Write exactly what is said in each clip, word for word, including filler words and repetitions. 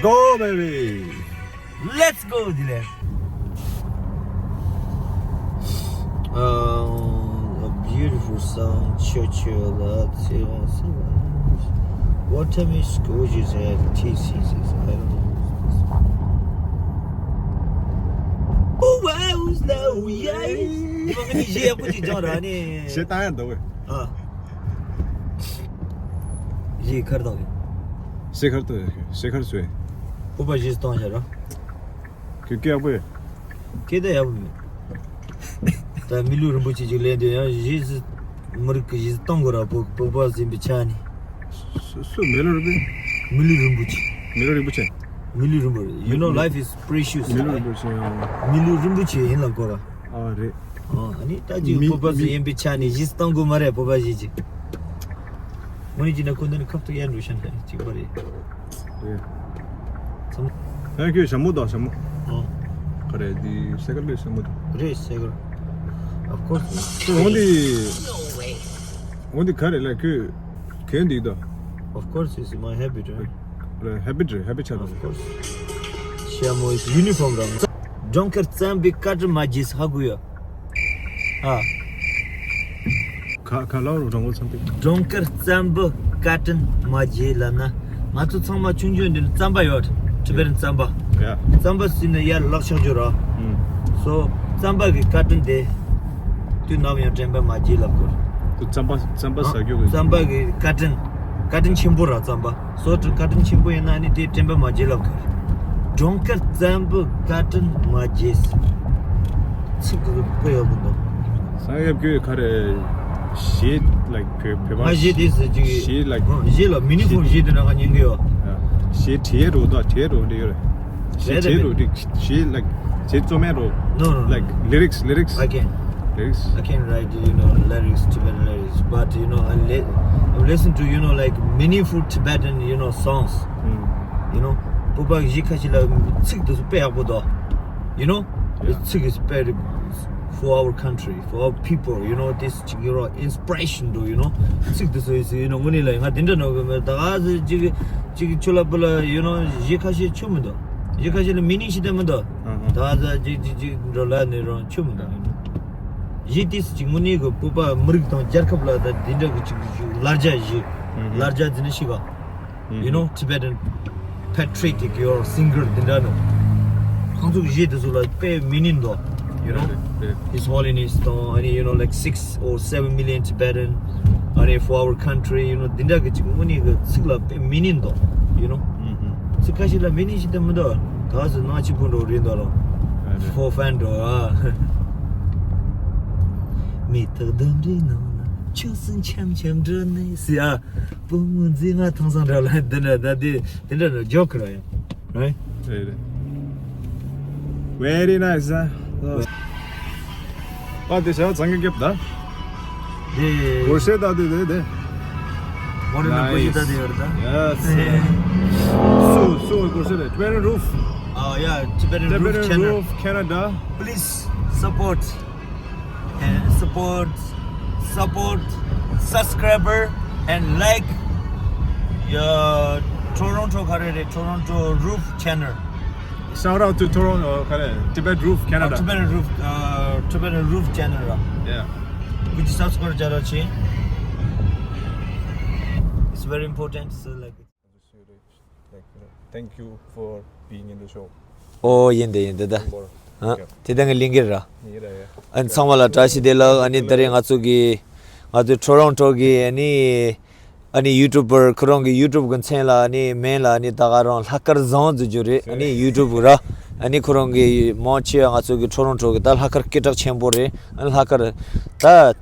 Go, baby. Let's go, Dylan. Um, a beautiful song, chill, chill, uh, chill, chill. What time is school? Is at T C C. I don't know. Oh, wow, slow, yeah. Ni ba ni je ya ku ji jong ra ni. She ta yan do we. Ah. Ji kar do. She kar do. She kar sui. Upa ji tong ya ra. Kyu kya bu. Ke da ya bu. ད་མི་ལུས་རིན་པོ་ཆེ་ཅིག་ལེན་དུས་ཡང་གཞིས་མི་རིགས་ཀྱི་གཞིས་གཏོང་དགོས་ར། བོད་བོད་པ་ཟིན་པའི་ཆ་ནས། སུ་སུ་མི་ལུས་རིན་པོ་ཆེ། མི་ལུས་རིན་པོ་ཆེ། མི་ལུས་རིན་པོ་ཆེ། མི་ལུས་རིན་པོ། You know, life is precious, right? མི་ལུས་རིན་པོ་ཆེ། མི་ལུས་རིན་པོ་ཆེ་ཡིན་ལ་གོ་ར། ཨ་རེད། ཨ་ནི་ད་ཅིག་མི་བོད་པ་ཟིན་མི་ཡིན་པའི་ཆ་ནས་གཞིས་གཏོང་དགོས་མ་རེད། བོད་པ་ཞིག་ཅིག་དངོས་གནས་ཀྱི་ན་ཁོ་འདི་ནི་ཁབ་ཏུ་ཡར་འགྲོ་ཤ་འདྲ་གཅིག་པ་རེད། རེད། ཚང་། ཡང་ཁྱོད་ཞྭ་མོ་དང་ཞྭ་མོ། ཨོ། ག་རེ་འདི་སེ་གལ་གྱི་ཞྭ་མོ་དང་། རེད་སེ་གལ། Of course. འོ་འདི། འོ་འདི་ག་རེ་ལ་ཁྱོད་གན་འདི་དང་། Of course, it's my habit, right? རེད་habit རེད་habit ཆགས་Of དང་། Course. ཞྭ་མོ་is uniform རང་། སྦྱོང་ཁར་བཙན་པའི་བཀའ་དྲིན་མ་བརྗེད་ཧ་གོ་ཡ། ཨ། ག་ག་ལ་རུ་རང་གོ་ཚང་ཏེ། སྦྱོང་ཁར་བཙན་པོ་བཀའ་དྲིན་མ་བརྗེད་ལབ་ན། ང་ཚོ་ཚང་མ་ཆུང་ཆུང་འདི་ནི་རྩམ་པ་ཡོད། Tibetan རྩམ་པ། ཡ། རྩམ་པ་ཟིན་ན་ཡར་ལག་ཆགས་རྒྱུ་ར། ཨུམ། སོ་རྩམ་པ་གི་བཀའ་དྲིན་དེ། དུས་ནམ་ཡང་དྲན་པ་མ་བརྗེད་ལབ་དགོས། དུ་རྩམ་པ་རྩམ་པ་ཟ་རྒྱུ་གི། རྩམ་པ་གི་བཀའ་དྲིན། བཀའ་དྲིན་ཆེན་པོ་ར་རྩམ་པ། སོ་བཀའ་དྲིན་ཆེན་པོ་ཡིན་ན་ནི་དེ་དྲན་པ་མ་བརྗེད་ལབ་དགོས། སྦྱོང་ཁར་བཙན་པོ་བཀའ་དྲིན་མ་བརྗེད། ཚིག་དེ་ཚོ་དཔེ་ཡག་པོ་འདུག་སང་ཡབ་ཁྱོད་ག་རེ། གཞས་like བོད་བོད་པ། ང་གཞས་དེ་ཟེར་གྱི། གཞས་like ཨ། གཞས་ལ་meaningful གཞས་དེ་ན་ག་ཉན་གི་ཡོད། ཡ། གཞས་བྲིས་རོ་དང་བྲིས་རོ་འདི་ཡོད་རེད། གཞས་བྲིས་རོ་འདི་གཞས་like གཞས་རྩོམ་མེད་རོ། No, no, no. Like lyrics, lyrics. I can. Lyrics. I can write, you know, lyrics, Tibetan lyrics, but, you know, I li- I listen to, you know, like, meaningful Tibetan, you know, songs. ཨུམ། You know, བོད་པ་གཞས་ཁ་ཤས་ལ་ཚིག་དེ་ཚོ་དཔེ་ཡག་པོ་འདུག You know, yeah. It's, it's very for our country, for our people, you know, this, you know, inspiration, do you know? ཚིག་དེ་ཚོ་ཡིན་སྲིད། you know, དངོས་གནས་ལ་ང་དེ་འདྲ་ནོ་གི་མེད། ད་ག་ཚོད་ཅིག་ཅིག་ཆུ་ལ་བུ་ལ་you know གཞས་ཁ་ཤས་ཆུ་མི་འདུག་གཞས་ཁ་ཤས་ལ་meaning ཞིག་དེ་མི་འདུག་ད་ག་ཚོད་ཅིག་ཅིག་ཅིག་འགྲོ་ལ་ནི་རང་ཆུ་མི་འདུག་གཞས་དེ་ཚོ་ཅིག་དངོས་གནས་གི་བོད་པ་མི་རིགས་དང་རྒྱལ་ཁབ་ལ་ད་དེ་འདྲ་གི་ཅིག་ཅིག་ལ་རྒྱ་གཞས། ལ་རྒྱ་འཛིན་ཞིག་ག you know, Tibetan patriotic your singer དེ་འདྲ་ནོ། ཁོང་ཚོ་གཞས་དེ་ཚོ་ལ་དཔེ་meaning འདུག you know, His Holiness དང་ཨ་ནི་you know, like, six or seven million Tibetan, ཨ་ནི་for our country, you know, དེ་འདྲ་གི་ཅིག་དངོས་གནས་གི་ཚིག་ལ་དཔེ་meaning འདུག you know. ཚིག་ཁ་ཤས་ལ་meaning ཞིག་དེ་མི་འདུག་ད་ག་ཚོད་ནང་ཆི་ཕུ་འགྲོ་རེད་འདུག་རོ། for fun འགྲོ་ཨ། མི་ཐག་འདམ་རེ་ནང་ལ་ཆུ་སྲིན་འཆམ་འཆམ་འགྲོ་ནི་སི་ཨ། བུ་མོ་འཛིན་ང་ཐང་སང་འདྲ་ལ་འདི་འདྲ་ད་འདི་འདི་འདྲ་ནོ་joke ར་ཡ། Right? རེད་རེད། Very nice, huh? ཨ་དེ་ཤ་ཚང་གི་རྒྱབ་ད། དེ་སྒོར་གཞས་ད་དེ་དེ་དེ། མོ་རེ་ན་སྒོར་གཞས་ད་དེ་ཡོད་ད། Yes. སུ་སུ་སྒོར་གཞས་རེད། Tibetan Roof. Oh yeah, Tibetan Roof Tibetan channel. Roof Canada. Please support. And support, support, subscriber, and like your Toronto, Toronto Roof channel. Shout out to Toronto, Tibet Roof Canada. Tibetan Roof, uh, Tibetan Roof channel. Yeah. Could you subscribe, Jarachi? It's very important. So like. Like, you know, thank you for being in the show. ཨོ་ཡིན་དེ་ཡིན་དེ་ད། ཨ་དེ་ད་ངའི་གླིང་གེར་ར། ཨ་ནི་ཚང་མ་ལ་བཀྲ་ཤིས་བདེ་ལེགས། ཨ་ནི་ད་རེས་ང་ཚོ་གི་ང་ཚོ་Toronto གི་ཨ་ནི་ཨ་ནི་YouTuber ཁོ་རང་གི་YouTube གི་མཚན་ལ་ཨ་ནི་མིང་ལ་ཨ་ནི་ད་ག་རང་ལྷག་དཀར་བཟང་ཟེར་རྒྱུ་རེད། ཨ་ནི་YouTube ར། ཨ་ནི་ཁོ་རང་གི་མང་ཆེ་བ་ང་ཚོ་གི་Toronto གི་ད་ལྷག་དཀར་སྐད་གྲགས་ཆེན་པོ་རེད། ཨ་ནི་ལྷག་དཀར་ད།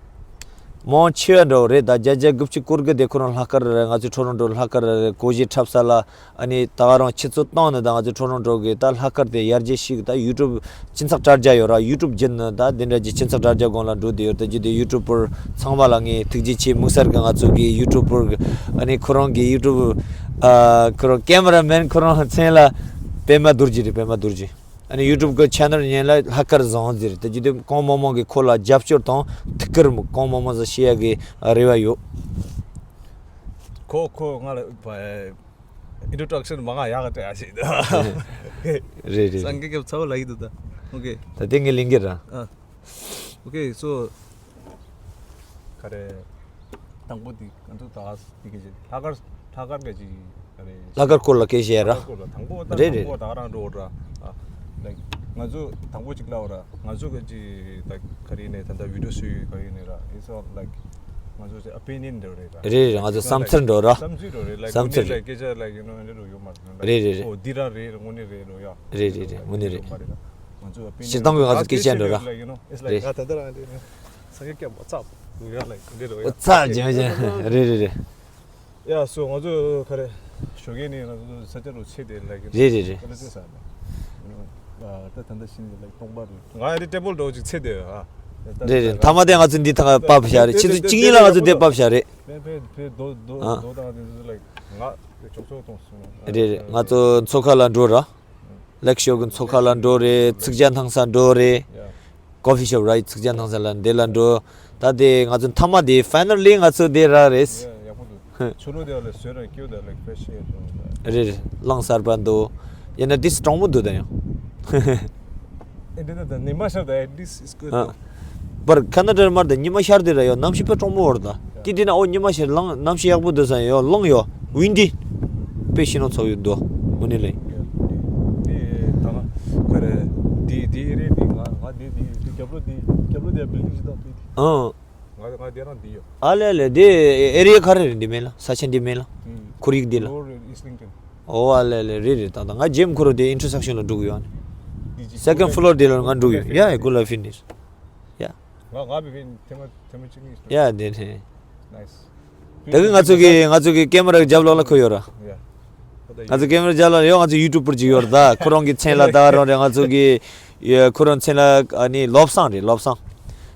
མང་ཆེ་བ་འདྲ་བོ་རེད། ད་བརྒྱ་ཆ་དགུ་བཅུ་སྐོར་གི་དེ་ཁོ་རང་ལྷག་དཀར་རེད། ང་ཚོའི་Toronto ལྷག་དཀར་རེད། གོ་གཞས་འཁྲབ་ས་ལ་ཨ་ནི་ད་ག་རང་ཆུ་ཚོད་བཏང་ནས་ད་ང་ཚོའི་Toronto གི་ད་ལྷག་དཀར་དེ་ཡར་རྒྱས་ཤིག་ད་YouTube སྤྱི་ཚོགས་དྲ་རྒྱ་ཡོད་ར། YouTube བརྒྱུད་ནས་ད་དེ་འདྲ་གྱི་སྤྱི་ཚོགས་དྲ་རྒྱ་སྒང་ལ་འགྲོ་བསྡད་ཡོད། ད་རྒྱུ་དེ་YouTuber ཚང་མ་ལ་ངས་ཐུགས་རྗེ་ཆེ། དམིགས་བསལ་གི་ང་ཚོ་གི་YouTuber གི་ཨ་ནི་ཁོ་རང་གི་YouTube ཨ་ཁོ་རང་cameraman ཁོ་རང་མཚན་ལ་པད་མ་རྡོ་རྗེ་རེད། པད་མ་རྡོ་རྗེ། ཨ་ནི་YouTube གི་channel ཡིན་ལ་ལྷག་དཀར་བཟང་ཟེར། དེ་རྒྱུ་དེ་གང་མང་མང་གིས་ཁོ་ལ་རྒྱབ་སྐྱོར་དང་ཐུགས་ཁུར་གང་མང་མང་ཟིག་བྱེད་ཡ་གི་རེ་བ་ཡོད། ཁོ་ཁོ་ང་ལ་བ་ ཨིན་ཊྲོ་ཌག་ཤན་མ་ང་ཡག་ག་སྤྲད་ཡ་ཞིག་འདུག་རེད་རེད། སངས་རྒྱས་ཀྱི་ཚ་བ་ལ་ཡིད་དུ་ད། ཨོ་ཁེ། ད་དེ་ངས་ལེན་གི་ར། ཨ། ཨོ་ཁེ། སོ། ག་རེ། དང་པོ་འདི་ང་ཚོ་ད་འདི་ག་ཅིག་ལྷག་དཀར་ལྷག་དཀར་ག་ཅིག་ག་རེ། ལྷག་དཀར་སྐོར་ལ་སྐད་ཆ་ཡ་ར། ལྷག་དཀར་སྐོར་ལ་དང་པོ་ད། རེད་དང་རེད་པོ་རེད། ད་ག་རང་འགྲོ་ར། ཨ། ལའིཀ་ང་ཚོ་དང་པོ་ཅིག་ལབ་ར། ང་ཚོ་ག་ཅིག་ད་ག་རེ་ནས་ད་ལྟ་བི་ཌིའོ་བཟོས་ཡོད་ག་རེ་ནས་ར། It's all like ང་ཚོ་ཨོ་པི་ནི་ཡན་འདྲ་རེད་ར། རེད་རེད། ང་ཚོ་བསམ་ཚུལ་འདྲ་ར། བསམ་ཚུལ་འདྲ་རེད། ལའིཀ་བསམ་ཚུལ་རེད། སྐད་ཆ་ལའིཀ་ཡུ་ནོ་འདྲ་ཡོད་མ་རེད། རེད་རེད་རེད། ཨོ་འདི་ར་རེད། དངོས་གནས་རེད་རོ་ཡ། རེད་རེད་རེད། དངོས་གནས་རེད། ང་ཚོ་ཨོ་པི་ནི་ཡན་སྤྱིར་བཏང་གི་ང་ཚོ་སྐད་ཆ་འདྲ་ར། ཡུ་ནོ། It's like རེད། ང་ད་ལྟ་རང་འདི་ས་ཡ་སྐྱབས་མ་ཚབ་ཡ་ལའིཀ་འདྲ་རོ་ཡ། ཚ་ཇེ་མ་ཇེ། རེད་རེད་རེད། ཡ་སོ་ང་ཚོ་ག་རེ་ཞོགས་ཀས་ནས་ང་ཚོ་ས་ཆ་རུ་ཆེ་དེ་ལ་གི་རེད་རེད་རེད། ཀ་ལ་ཚེ་ས་ལ་ད་ད་ལྟ་ཤིན་ཏུ་ལ་སྟོང་པ་རེད། ང་ཡ་དེ་ཊེ་བལ་འདྲ་བོ་ཅིག་ཚེ་དེ་ཨ། རེད་རེད། མཐའ་མ་དེ་ང་ཚོ་འདི་ཐང་པབ་བཞག་རེད། ཆུ་ཚོད་གཅིག་གཉིས་ལ་ང་ཚོ་དེ་པབ་བཞག་རེད། ཕེ་ཕེ་ཕེ་རྡོ་རྡོ་ཨ། རྡོ་དང་དེ་ཚོ་ལ་ང་ཅོག་ཙོག་གཏོང་སོང་། རེད་རེད། ང་ཚོ་མཚོ་ཁ་ལ་འགྲོ་ར། ལེག་ཤོར་གི་མཚོ་ཁ་ལ་འགྲོ་རེད། ཚིག་ཇ་འཐུང་ས་འགྲོ་རེད། ཡ། ཀོ་ཕི་ཤོབ་ར་ཡི་ཚིག་ཇ་འཐུང་ས་ལ་འདི་ལ་འགྲོ། ད་དེ་ང་ཚོ་མཐའ་མ་དེ་ཕའི་ནལ་ལི་ང་ཚོ་དེ་ར་རེད། ཡ་ཡག་པོ་འདུག་ཆུ་ལོག་དེ་ལ་བཟོས་ར་སྐྱོ་ད་ལེག་ཕེ་ཤེ་ཡ་འགྲོ། རེད་རེད། གླིང་གསར་པ་འདུག་ཡིན་ན་དེ་གྲང་མོ་འདུག་ད་ཡང་། ཨེ་འདི་ད་ཉི་མ་ཤར་ད་at least it's good ཨ། པར་ཁ་ན་ཌ་མར་ད་ཉི་མ་ཤར་དེ་ར་ཡོད། གནམ་གཤིས་དཔེ་གྲང་མོ་བོར་ད། དེ་དེ་ན་ཨོ་ཉི་མ་ཤར་ལང་གནམ་གཤིས་ཡག་པོ་འདུག་ས་ཡོད། ལང་ཡོད། ཝིན་ཌི་དཔེ་ཤིན་ཏུ་ཚོགས་ཡོད་འདུག་དངོས་གནས་ལེ། དེ་ད་ག་རེ། དེ་དེ་རེད། དེ་ང་ང་དེ་དེ་དེ་རྒྱབ་ལོ་དེ་རྒྱབ་ལོ་དེ་བིལ་ཌིང་ཞིག་དང་དེ་དེ། ཨང་། ང་ང་དེ་རང་དེ་ཡོད། ཨ་ལེ་ལེ། དེ་ཨེ་རི་ཡ་ག་རེ་རེད། འདི་མེད་ལ་ས་ཆ་འདི་མེད་ལ། ཁོར་ཡུག་འདི་ལ། ཨོ་ཨ་ལེ་ལེ། རེད་རེད། ད་ད་ང་ཇེམ་ཁོ་རོ་དེ་ཨིན་ཊར་སེག་ཤན་ལ་འགྲོ་གི་ཡོད་ནི། སེ་ཀེན་ཕི་ལོར་དེ་ལ་ང་འགྲོ་གི་ཡོད། ཡ་ཡ་གུ་ལ་ཕི་ནིཤ། ཡ། ང་ང་བི་བི་ཐེ་མ་ཐེ་མ་ཅིག་ནི། ཡ་དེ་ནས། ད་གི་ང་ཚོ་གི་ང་ཚོ་གི་ཀེ་མ་ར་གི་རྒྱབ་ལོགས་ལ་ཁོ་ཡོད་ར། ང་ཚོ་ཀེ་མ་ར་རྒྱབ་ལོགས་ལ་ཡོད། ང་ཚོ་ཡུ་ཊུབ་པར་ཅིག་ཡོད་ར། ད་ཁོ་རང་གི་མཚན་ལ་ད་རང་རེད། ང་ཚོ་གི་ཡ་ཁོ་རང་མཚན་ལ་ཨ་ནི་བློ་བཟང་རེད། བློ་བཟང་།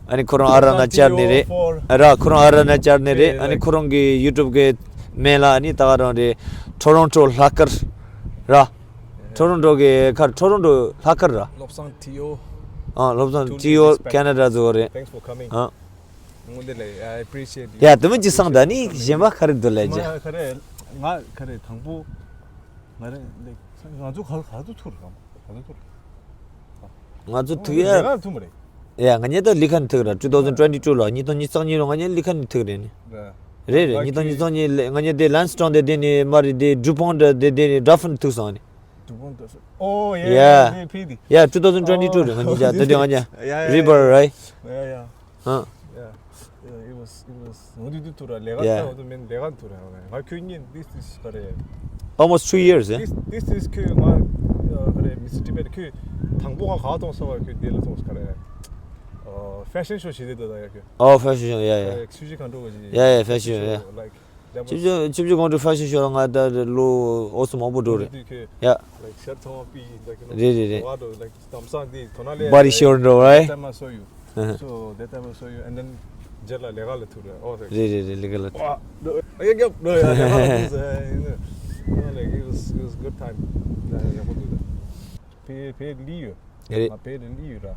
ཨ་ནི་ཁོ་རང་ཨ་ར་ན་ཅལ་ནས་རེད། ར་ཁོ་རང་ཨ་ར་ན་ཅལ་ནས་རེད། ཨ་ནི་ཁོ་རང་གི་ཡུ་ཊུབ་གི་མིང་ལ་ཨ་ནི་ད་ག་རང་རེད། ཊོ་རོན་ཊོ་ལྷག་དཀར་ར། ཊོ་རོན་ཊོ་གི་ཁར་ཊོ་རོན་ཊོ་ལྷག་དཀར་ར། བློ་བཟང་ཊི་ཨོ། ཨ་བློ་བཟང་ཊི་ཨོ་ཀེ་ན་ཌ་ཚོ་རེད། Thanks for coming. ཨ། དངོས་གནས་ལ་I appreciate you. ཡ་དེ་མོ་ཅི་སང་ད་ནི་གཞན་པ་ག་རེ་འདུག་ལས་ཀྱི། ང་ག་རེ་ང་ག་རེ་དང་པོ་ང་རེ་ལེགས་ང་ཚོ་ག་ག་ཚོད་ཐུག་རེད། ག་ཚོད་ཐུག་རེད། ང་ཚོ་ཐུག་ཡ། ལས་ཀ་ཐུག་མ་རེད། ཡ་ང་ཉེ་ད་ལི་ཁན་ཐུག་ར། two thousand twenty two ལ་ཉིས་སྟོང་ཉི་ཤུ་རྩ་གཉིས་ལོ་ང་ཉེ་ལི་ཁན་ཐུག་རེད་ནི། རེད་རེད། ཉིས་སྟོང་ཉི་ཤུ་རྩ་གཉིས་ལ་ང་ཉེ་དེ་ལན་སི་ཊོང་དེ་དེ་ནི་མ་རེད། དེ་ཌུ་པོན་ཊི་དེ་དེ་ནི་ཌ་ཕོན་ཐུག་སོང་ནི། ཌུ་པོན་ཊི། ཨོ་ཡ་ཡ། ཡ་ཕི་དི། ཡ་two thousand twenty two རེད། ང་ཉེ་ད་དེ་དེ་ང་ཉེ་རི་བར་རའི། ཡ་ཡ། ཨ། Yeah, yeah, it was, it was. འོ་དུ་དུ་ཐུ་ར་ལས་ཀ་yeah ད་འོ་དུ་མེན་ལས་ཀ་ཐུ་ར་ང་ཁྱོད་གཉིས་this is ག་རེ། Almost two years, eh? This, this is ཁྱོད་ང་ག་རེ་མི་སི་ཊི་བེད་ཁྱོད་དང་པོ་ང་ག་གཏོང་ས་བ་ཁྱོད་དེ་ལ་གཏོང་ས་ག་རེ། ཨ་ཕེ་ཤན་ཤོ་བྱེད་དེ་ད་ད་ཡ་ཁྱོད། Oh, fashion show, yeah, yeah. ཁྱོད་ཅི་གང་འགྲོ་གི། Yeah, yeah, fashion, yeah. Like ཆིབས་བསྒྱུར་ཆིབས་བསྒྱུར་དགོངས་དྲོ་ཕེ་ཤན་ཤོ་ལ་ང་ད་ལོ་ཨོ་སུ་མང་པོ་འགྲོ་རེད། ཡ། རེད་རེད་རེད། Body show འགྲོ་རེད། So that time I saw you and then རྗེས་ལ་ལས་ཀ་ལ་ཐུག་རེད། ཨོ་རེད། རེད་རེད་རེད། ལས་ཀ་ལ་ཐུག་ཨ་ཡ་ཡ་ཡ་ཡ། Like it was, it was good time. ཡག་པོ་འདུག་ཕེ་ཕེ་ལི་ཡོད། རེད། ང་ཕེ་ལི་ལི་ཡོད་ར།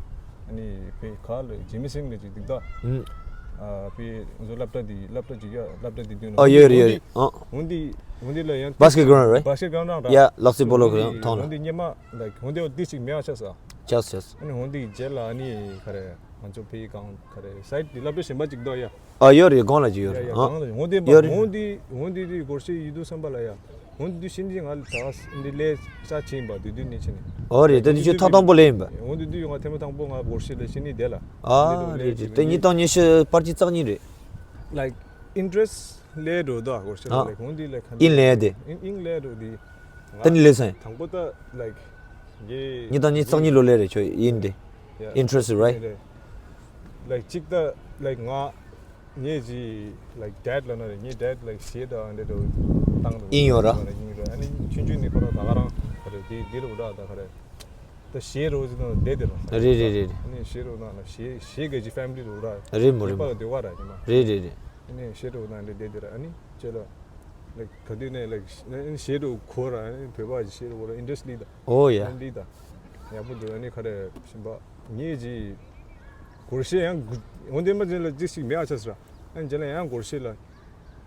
ཨ་ནི་ཕེ་ཁ་ལ་ཇི་མི་སིང་ལ་ཅིག་འདུག་ད། ཨ་ཕེ་ང་ཚོ་སློབ་གྲྭ་འདི་སློབ་གྲྭ་ཅིག་ཡ་སློབ་གྲྭ་འདི་མདུན་ལ། ཨ་ཡོད་རེད་ཡོད་རེད། ཨ་འོན་ཏེ་འོན་ཏེ་ལ་ཡང་། Basketball ground, right? Basketball ground ར། ཡ་ལག་རྩེད་སྤོ་ལོ་ཁང་ཐོག་ལ། འོན་ཏེ་སྙེ་མ་ལའིཀ་འོན་ཏེ་འོ་དེ་ཅིག་མེད་ཨ་ཆ་ས། ཆ་ཆ། ཨ་ནི་འོན་ཏེ་རྗེས་ལ་ཨ་ནི་ག་རེ་ང་ཚོ་ཕེ་གང་ག་རེ་སའིཌ་འདི་སློབ་གྲྭ་གཞན་པ་ཅིག་འདུག་ཡ། ཨ་ཡོད་རེད། གོང་ལ་ཅིག་ཡོད་རེད། ཡ་ཡ་ཨ་གང་ལ་འོན་ཏེ་ཡོད་རེད། འོན་ཏེ་འོན་ཏེ་དེ་སྒོར་གཞས་ཡིད་དུ་བསམ་པ་ལ་ཡ། འོན་ཏེ་དུས་ཤིན་ཏུ་ང་ད་འདི་ལས་ས་ཆེན་པ་དུས་དུས་ནས་ཆེ་ནས། ཨོ་རེད། ད་དུས་ཆོས་ཐག་དང་པོ་ལས་ཡིན་པ། འོན་ཏེ་དུས་ང་ཐེངས་མ་དང་པོ་ང་སྒོར་གཞས་ལས་ཤིན་ནི་དེ་ལ། ཨ་རེད་རེད། དེ་ཉིས་སྟོང་ཉི་ཤུ་པར་གྱི་རྩ་གཉིས་རེད། Like interest ལས་འགྲོ་ད་སྒོར་གཞས་ལ་ལས་འོན་ཏེ་ལས་ཁ་ཨིན་ལས་དེ། ཨིན་ཨིན་ལས་འགྲོ་དེ། ད་ནི་ལས་སོང་། དང་པོ་ད་like ངས་ཉིས་སྟོང་ཉི་ཤུ་རྩ་གཉིས་ལོ་ལས་རེད་ཆོས་ཡིན་དེ། ཡ། Interest, right? རེད། Like གཅིག་ད་like ང་ངས་ཅི་like dad ལ་ན་རེད། ངས་dad like གཞས་ད་འདྲ་འདྲ་བཏང་འདུག་ཡིན་ཡོད་ར། ཡིན་ར། ཨ་ནི་ཆུང་ཆུང་ནས་ཁོ་རང་ད་ག་རང་ག་རེ་དེ་དེ་རུ་འདྲ་ད་ག་རེ་ད་གཞས་རོ་ཅི་དང་བསྡད་དེ་ར། རེད་རེད་རེད། ཨ་ནི་གཞས་རོ་ན་ལ་གཞས་གཞས་ག་ཅི་family རུ་འདྲ། རེད་མོ་རེད་མོ། པ་ལ་འདོད་པ་ར་ཉི་མ། རེད་རེད་རེད། ཨ་ནི་གཞས་རོ་ན་འདྲ་བསྡད་དེ་ར། ཨ་ནི་ཅེ་ལ་like ག་དུས་ནས་like གཞས་རོ་གོ་ར། ཨ་ནི་བོད་པ་གཞས་རོ་གོ་ར། Interest ལི་ད། ཨོ་ཡ། ཨ་ནི་ལི་ད་ཡག་པོ་འདུག་ཨ་ནི་ག་རེ་ཞིམ་པ་ངས་ཅི་སྒོར་གཞས་ཡང་འོན་ཏེ་མ་ཅན་ལ་ཅི་ཞིག་མེད་ཨ་ཆ་ས་ར། ཨ་ནི་ཅེ་ལ་ཡང་སྒོར་གཞས་ལ།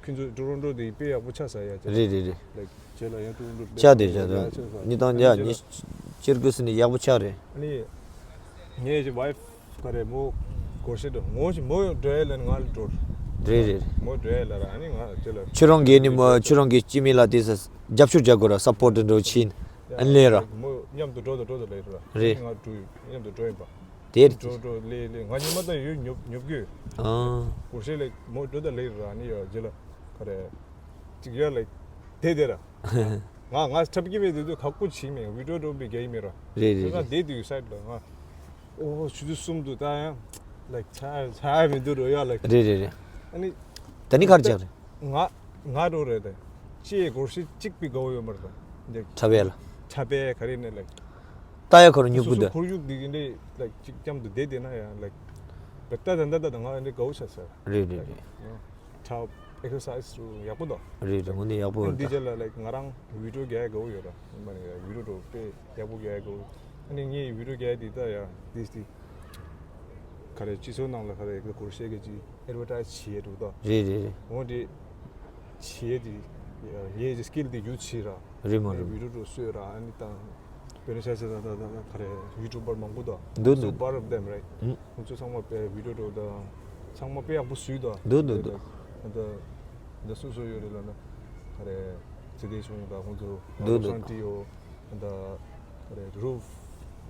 ཁྱོད་ཚོ་ཀྲོ་རོན་ཀྲོ་དེ་དཔེ་ཡག་པོ་ཆགས་ས་ཡ་ཅག་རེད་རེད་རེད། ལའིཀ་རྗེས་ལ་ཡང་ཀྲོ་རོན་ཀྲོ་དཔེ་ཆགས་དེ་ཡག་ཆགས་ས་ཡ་ཆགས་ས། ཉི་དང་ཡ་ཉི་ཕྱིར་དགོས་ཟེར་ནས་ཡག་པོ་ཆགས་རེད། ཨ་ནི་ངའི་ཝའིཕ་ག་རེ་མོ་སྒོར་གཞས་འགྲོ་ངོ་ཞིག་མོ་འགྲོ་ཡ་ལ་ང་ལ་འགྲོ། རེད་རེད་རེད། མོ་འགྲོ་ཡ་ལ་ར་ཨ་ནི་ང་ཁྱོད་ལ་ཁྱོད་རང་གིས་ནི་མོ་ཁྱོད་རང་གིས་སྐྱེ་དམན་ལ་དེ་ས་རྒྱབ་སྐྱོར་རྒྱག་དགོས་ར་སབ་པོར་ཊི་འགྲོ་ཕྱིན། ཨ་ནི་ལས་ར། མོ་མཉམ་དུ་འགྲོ་དང་འགྲོ་དང་ལས་ར། རེད། ང་འགྲོ་ཡོད་མཉམ་དུ་འགྲོ་ཡིན་པ། དེར་འགྲོ་འགྲོ་ལས་ལས་ང་ཉི་མ་ད་ཡོད་ཉོབ་ཉོབ་གི་ཡོད། ཨང་། སྒོར་གཞས་ལས་མོ་འགྲོ་དང་ལས་ར་ཨ་ནི་ཡ་རྗེས་ལ་ག་རེ་ཅིག་ཡོད་ལ་དེ་དེ་ར། ང་ང་འཁྲབ་ཀྱི་མེད་དུས་དུས་ཁག་པོ་བྱིས་མེད་བི་ཌིའོ་འགྲོ་བའི་རྒྱ་ཡིན་མེད་ར། རེད་རེད་ཁྱོད་རང་རེད། བསྡད་དུས་སའིཌ་ལ་ང་ཨོ་ཆུ་ཚོད་གསུམ་དུ་ད་ཡང་ལའིཀ་ཚ་ཚ་མི་འདུག་རོ་ཡ་ལའིཀ་རེད་རེད་རེད། ཨ་ནི་ད་ནི་གར་ད་ཅག་རེད། ང་ང་རོ་རེད་ད་ཅེས་སྒོར་གཞས་གཅིག་པའི་དགའ་བོ་ཡོད་མ་རེད་ད་འདི་འཁྲབ་ཡ་ལ། འཁྲབ་པའི་ག་རེ་ནས་ལའིཀ་ལྟ་ཡ་ཁོ་རང་སོ་སོ་སྨྱུ་གུ་འདི། ཁོར་ཡུག་འདི་འདྲའི་ལའིཀ་གཅིག་ཙམ་དུ་བསྡད་བསྡད་ན་ཡང་ལའིཀ་ད་ད་ད་ད་ང་འདི་དགའ་བོ་ཆགས་ས་རེད་རེད་རེད། འཁྲབ་ཨེག་སར་སའིཛ་ཡག་པོ་འདུག་རེད་རེད་ངོ་ནས་ཡག་པོ་འདི་རེད་རྗེས་ལ་ལའིཀ་ང་རང་བི་ཌིའོ་རྒྱག་ཡ་དགའ་བོ་ཡོད་ར། ཡིན་པ་ནི་བི་ཌིའོ་འགྲོ་དཔེ་ཡག་པོ་རྒྱག་ཡ་དགའ་བོ། ཨ་ནི་ངའི་བི་ཌིའོ་རྒྱག་ཡ་འདི་ད་ཡ་འདི་འདི་ག་རེ་སྤྱི་ཚོགས་ནང་ལ་ག་རེ་སྒོར་གཞས་གི་ཅིག་ཨེཌ་བར་ཊའིཛ་བྱེད་ཡ་འགྲོ་ད། རེད་རེད་རེད། འོ་འདི་བྱེད་ཡ་འདི་ངའི་ཅིག་སི་ཀིལ་འདི་ཡུ་ཛི་བྱེད་ར། རེད་མ་རེད། བི་ཌིའོ་འགྲོ་བཟོས་ར་ཨ་ནི་ད། དཔེར་ན་ཆ་བཞག་ན་ད་ད་ད་ག་རེ་ཡུ་ཊུབ་པར་མང་པོ་འདུག་འདུག་འདུག So part of them, right? ཨུམ། ཁོང་ཚོ་ཚང་མ་དཔེ་བི་ཌིའོ་འགྲོ་དང་ཚང་མ་དཔེ་ཡག་པོ་བཟོས་འདུག་འདུག་འདུག་འདུག་ད་ད་སོ་སོ་ཡོད་རེད་ལབ་ན་ག་རེ་ཚེ་བརྟན་ཆུང་དང་ཁོང་ཚོ་ཡང་རུབ་སང་ཊི་ཨོ་ད་ག་རེ་རུབ་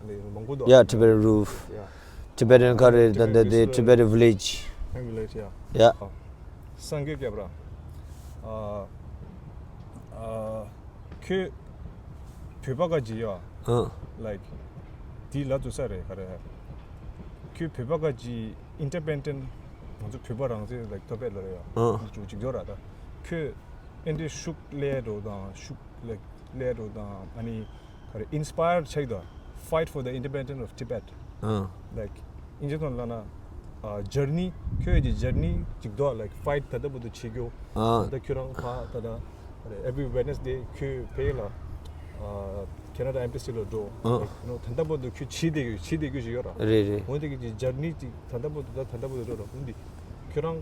ཨ་ནི་མང་པོ་འདུག Yeah, Tibetan Roof. Yeah. Tibetan ག་རེ་ད་ད་དེ་Tibetan Village. Village, yeah. Yeah. སངས་རྒྱས་སྐྱབས་ར། ཨ་ཨ། ཁྱོད་བོད་པ་ག་ཅི་ཡ། ཨ། ལའིཀ་དེ་ལ་དུ་ས་རེད་ག་རེ། ཁྱོད་བོད་པ་ག་ཅི་ཨིན་ཌི་པེན་ཌེན་ང་ཚོ་བོད་པ་རང་བཙན་ལའིཀ་ཐོབ་པའི་ལ་རེད་ཡ། ཨ། ཅུ་ཅིག་འགྱོ་ར་ད། ཁྱོད་ཨེ་འདྲའི་ཤུགས་ལས་འགྲོ་དང་ཤུགས་ལའིཀ་ལས་འགྲོ་དང་ཨ་ནི་ག་རེ་ཨིན་སི་པ་ཡར་ཆགས་དང་Fight for the Independence of Tibet. ཨ། ལའིཀ་ཨིན་ཇི་ཐོན་ལ་ན་ཇར་ནི་ཁྱོད་ཀྱི་ཇར་ནི་ཅིག་འདུག་ལའིཀ་ཕའིཊ་ད་ལྟ་བར་དུ་བྱེད་རྒྱུ། ཨ། ད་ཁྱོད་རང་ཕ་ད་ད་every Wednesday ཁྱོད་ཕེ་ལ་ཁེ་ན་ཌ་ཨེམ་པ་སི་ལ་འགྲོ། ཨ། ད་ལྟ་བར་དུ་ཁྱོད་བྱེད་བསྡད་ཡོད་བྱེད་བསྡད་རྒྱུ་ཞིག་ཡོད་ར། རེད་རེད། འོན་ཏེ་ཁྱོད་ཀྱི་ཇར་ནི་ཅིག་ད་ལྟ་བར་དུ་ད་ད་ལྟ་བར་དུ་འགྲོ་ར་འོན་ཏེ་ཁྱོད་རང་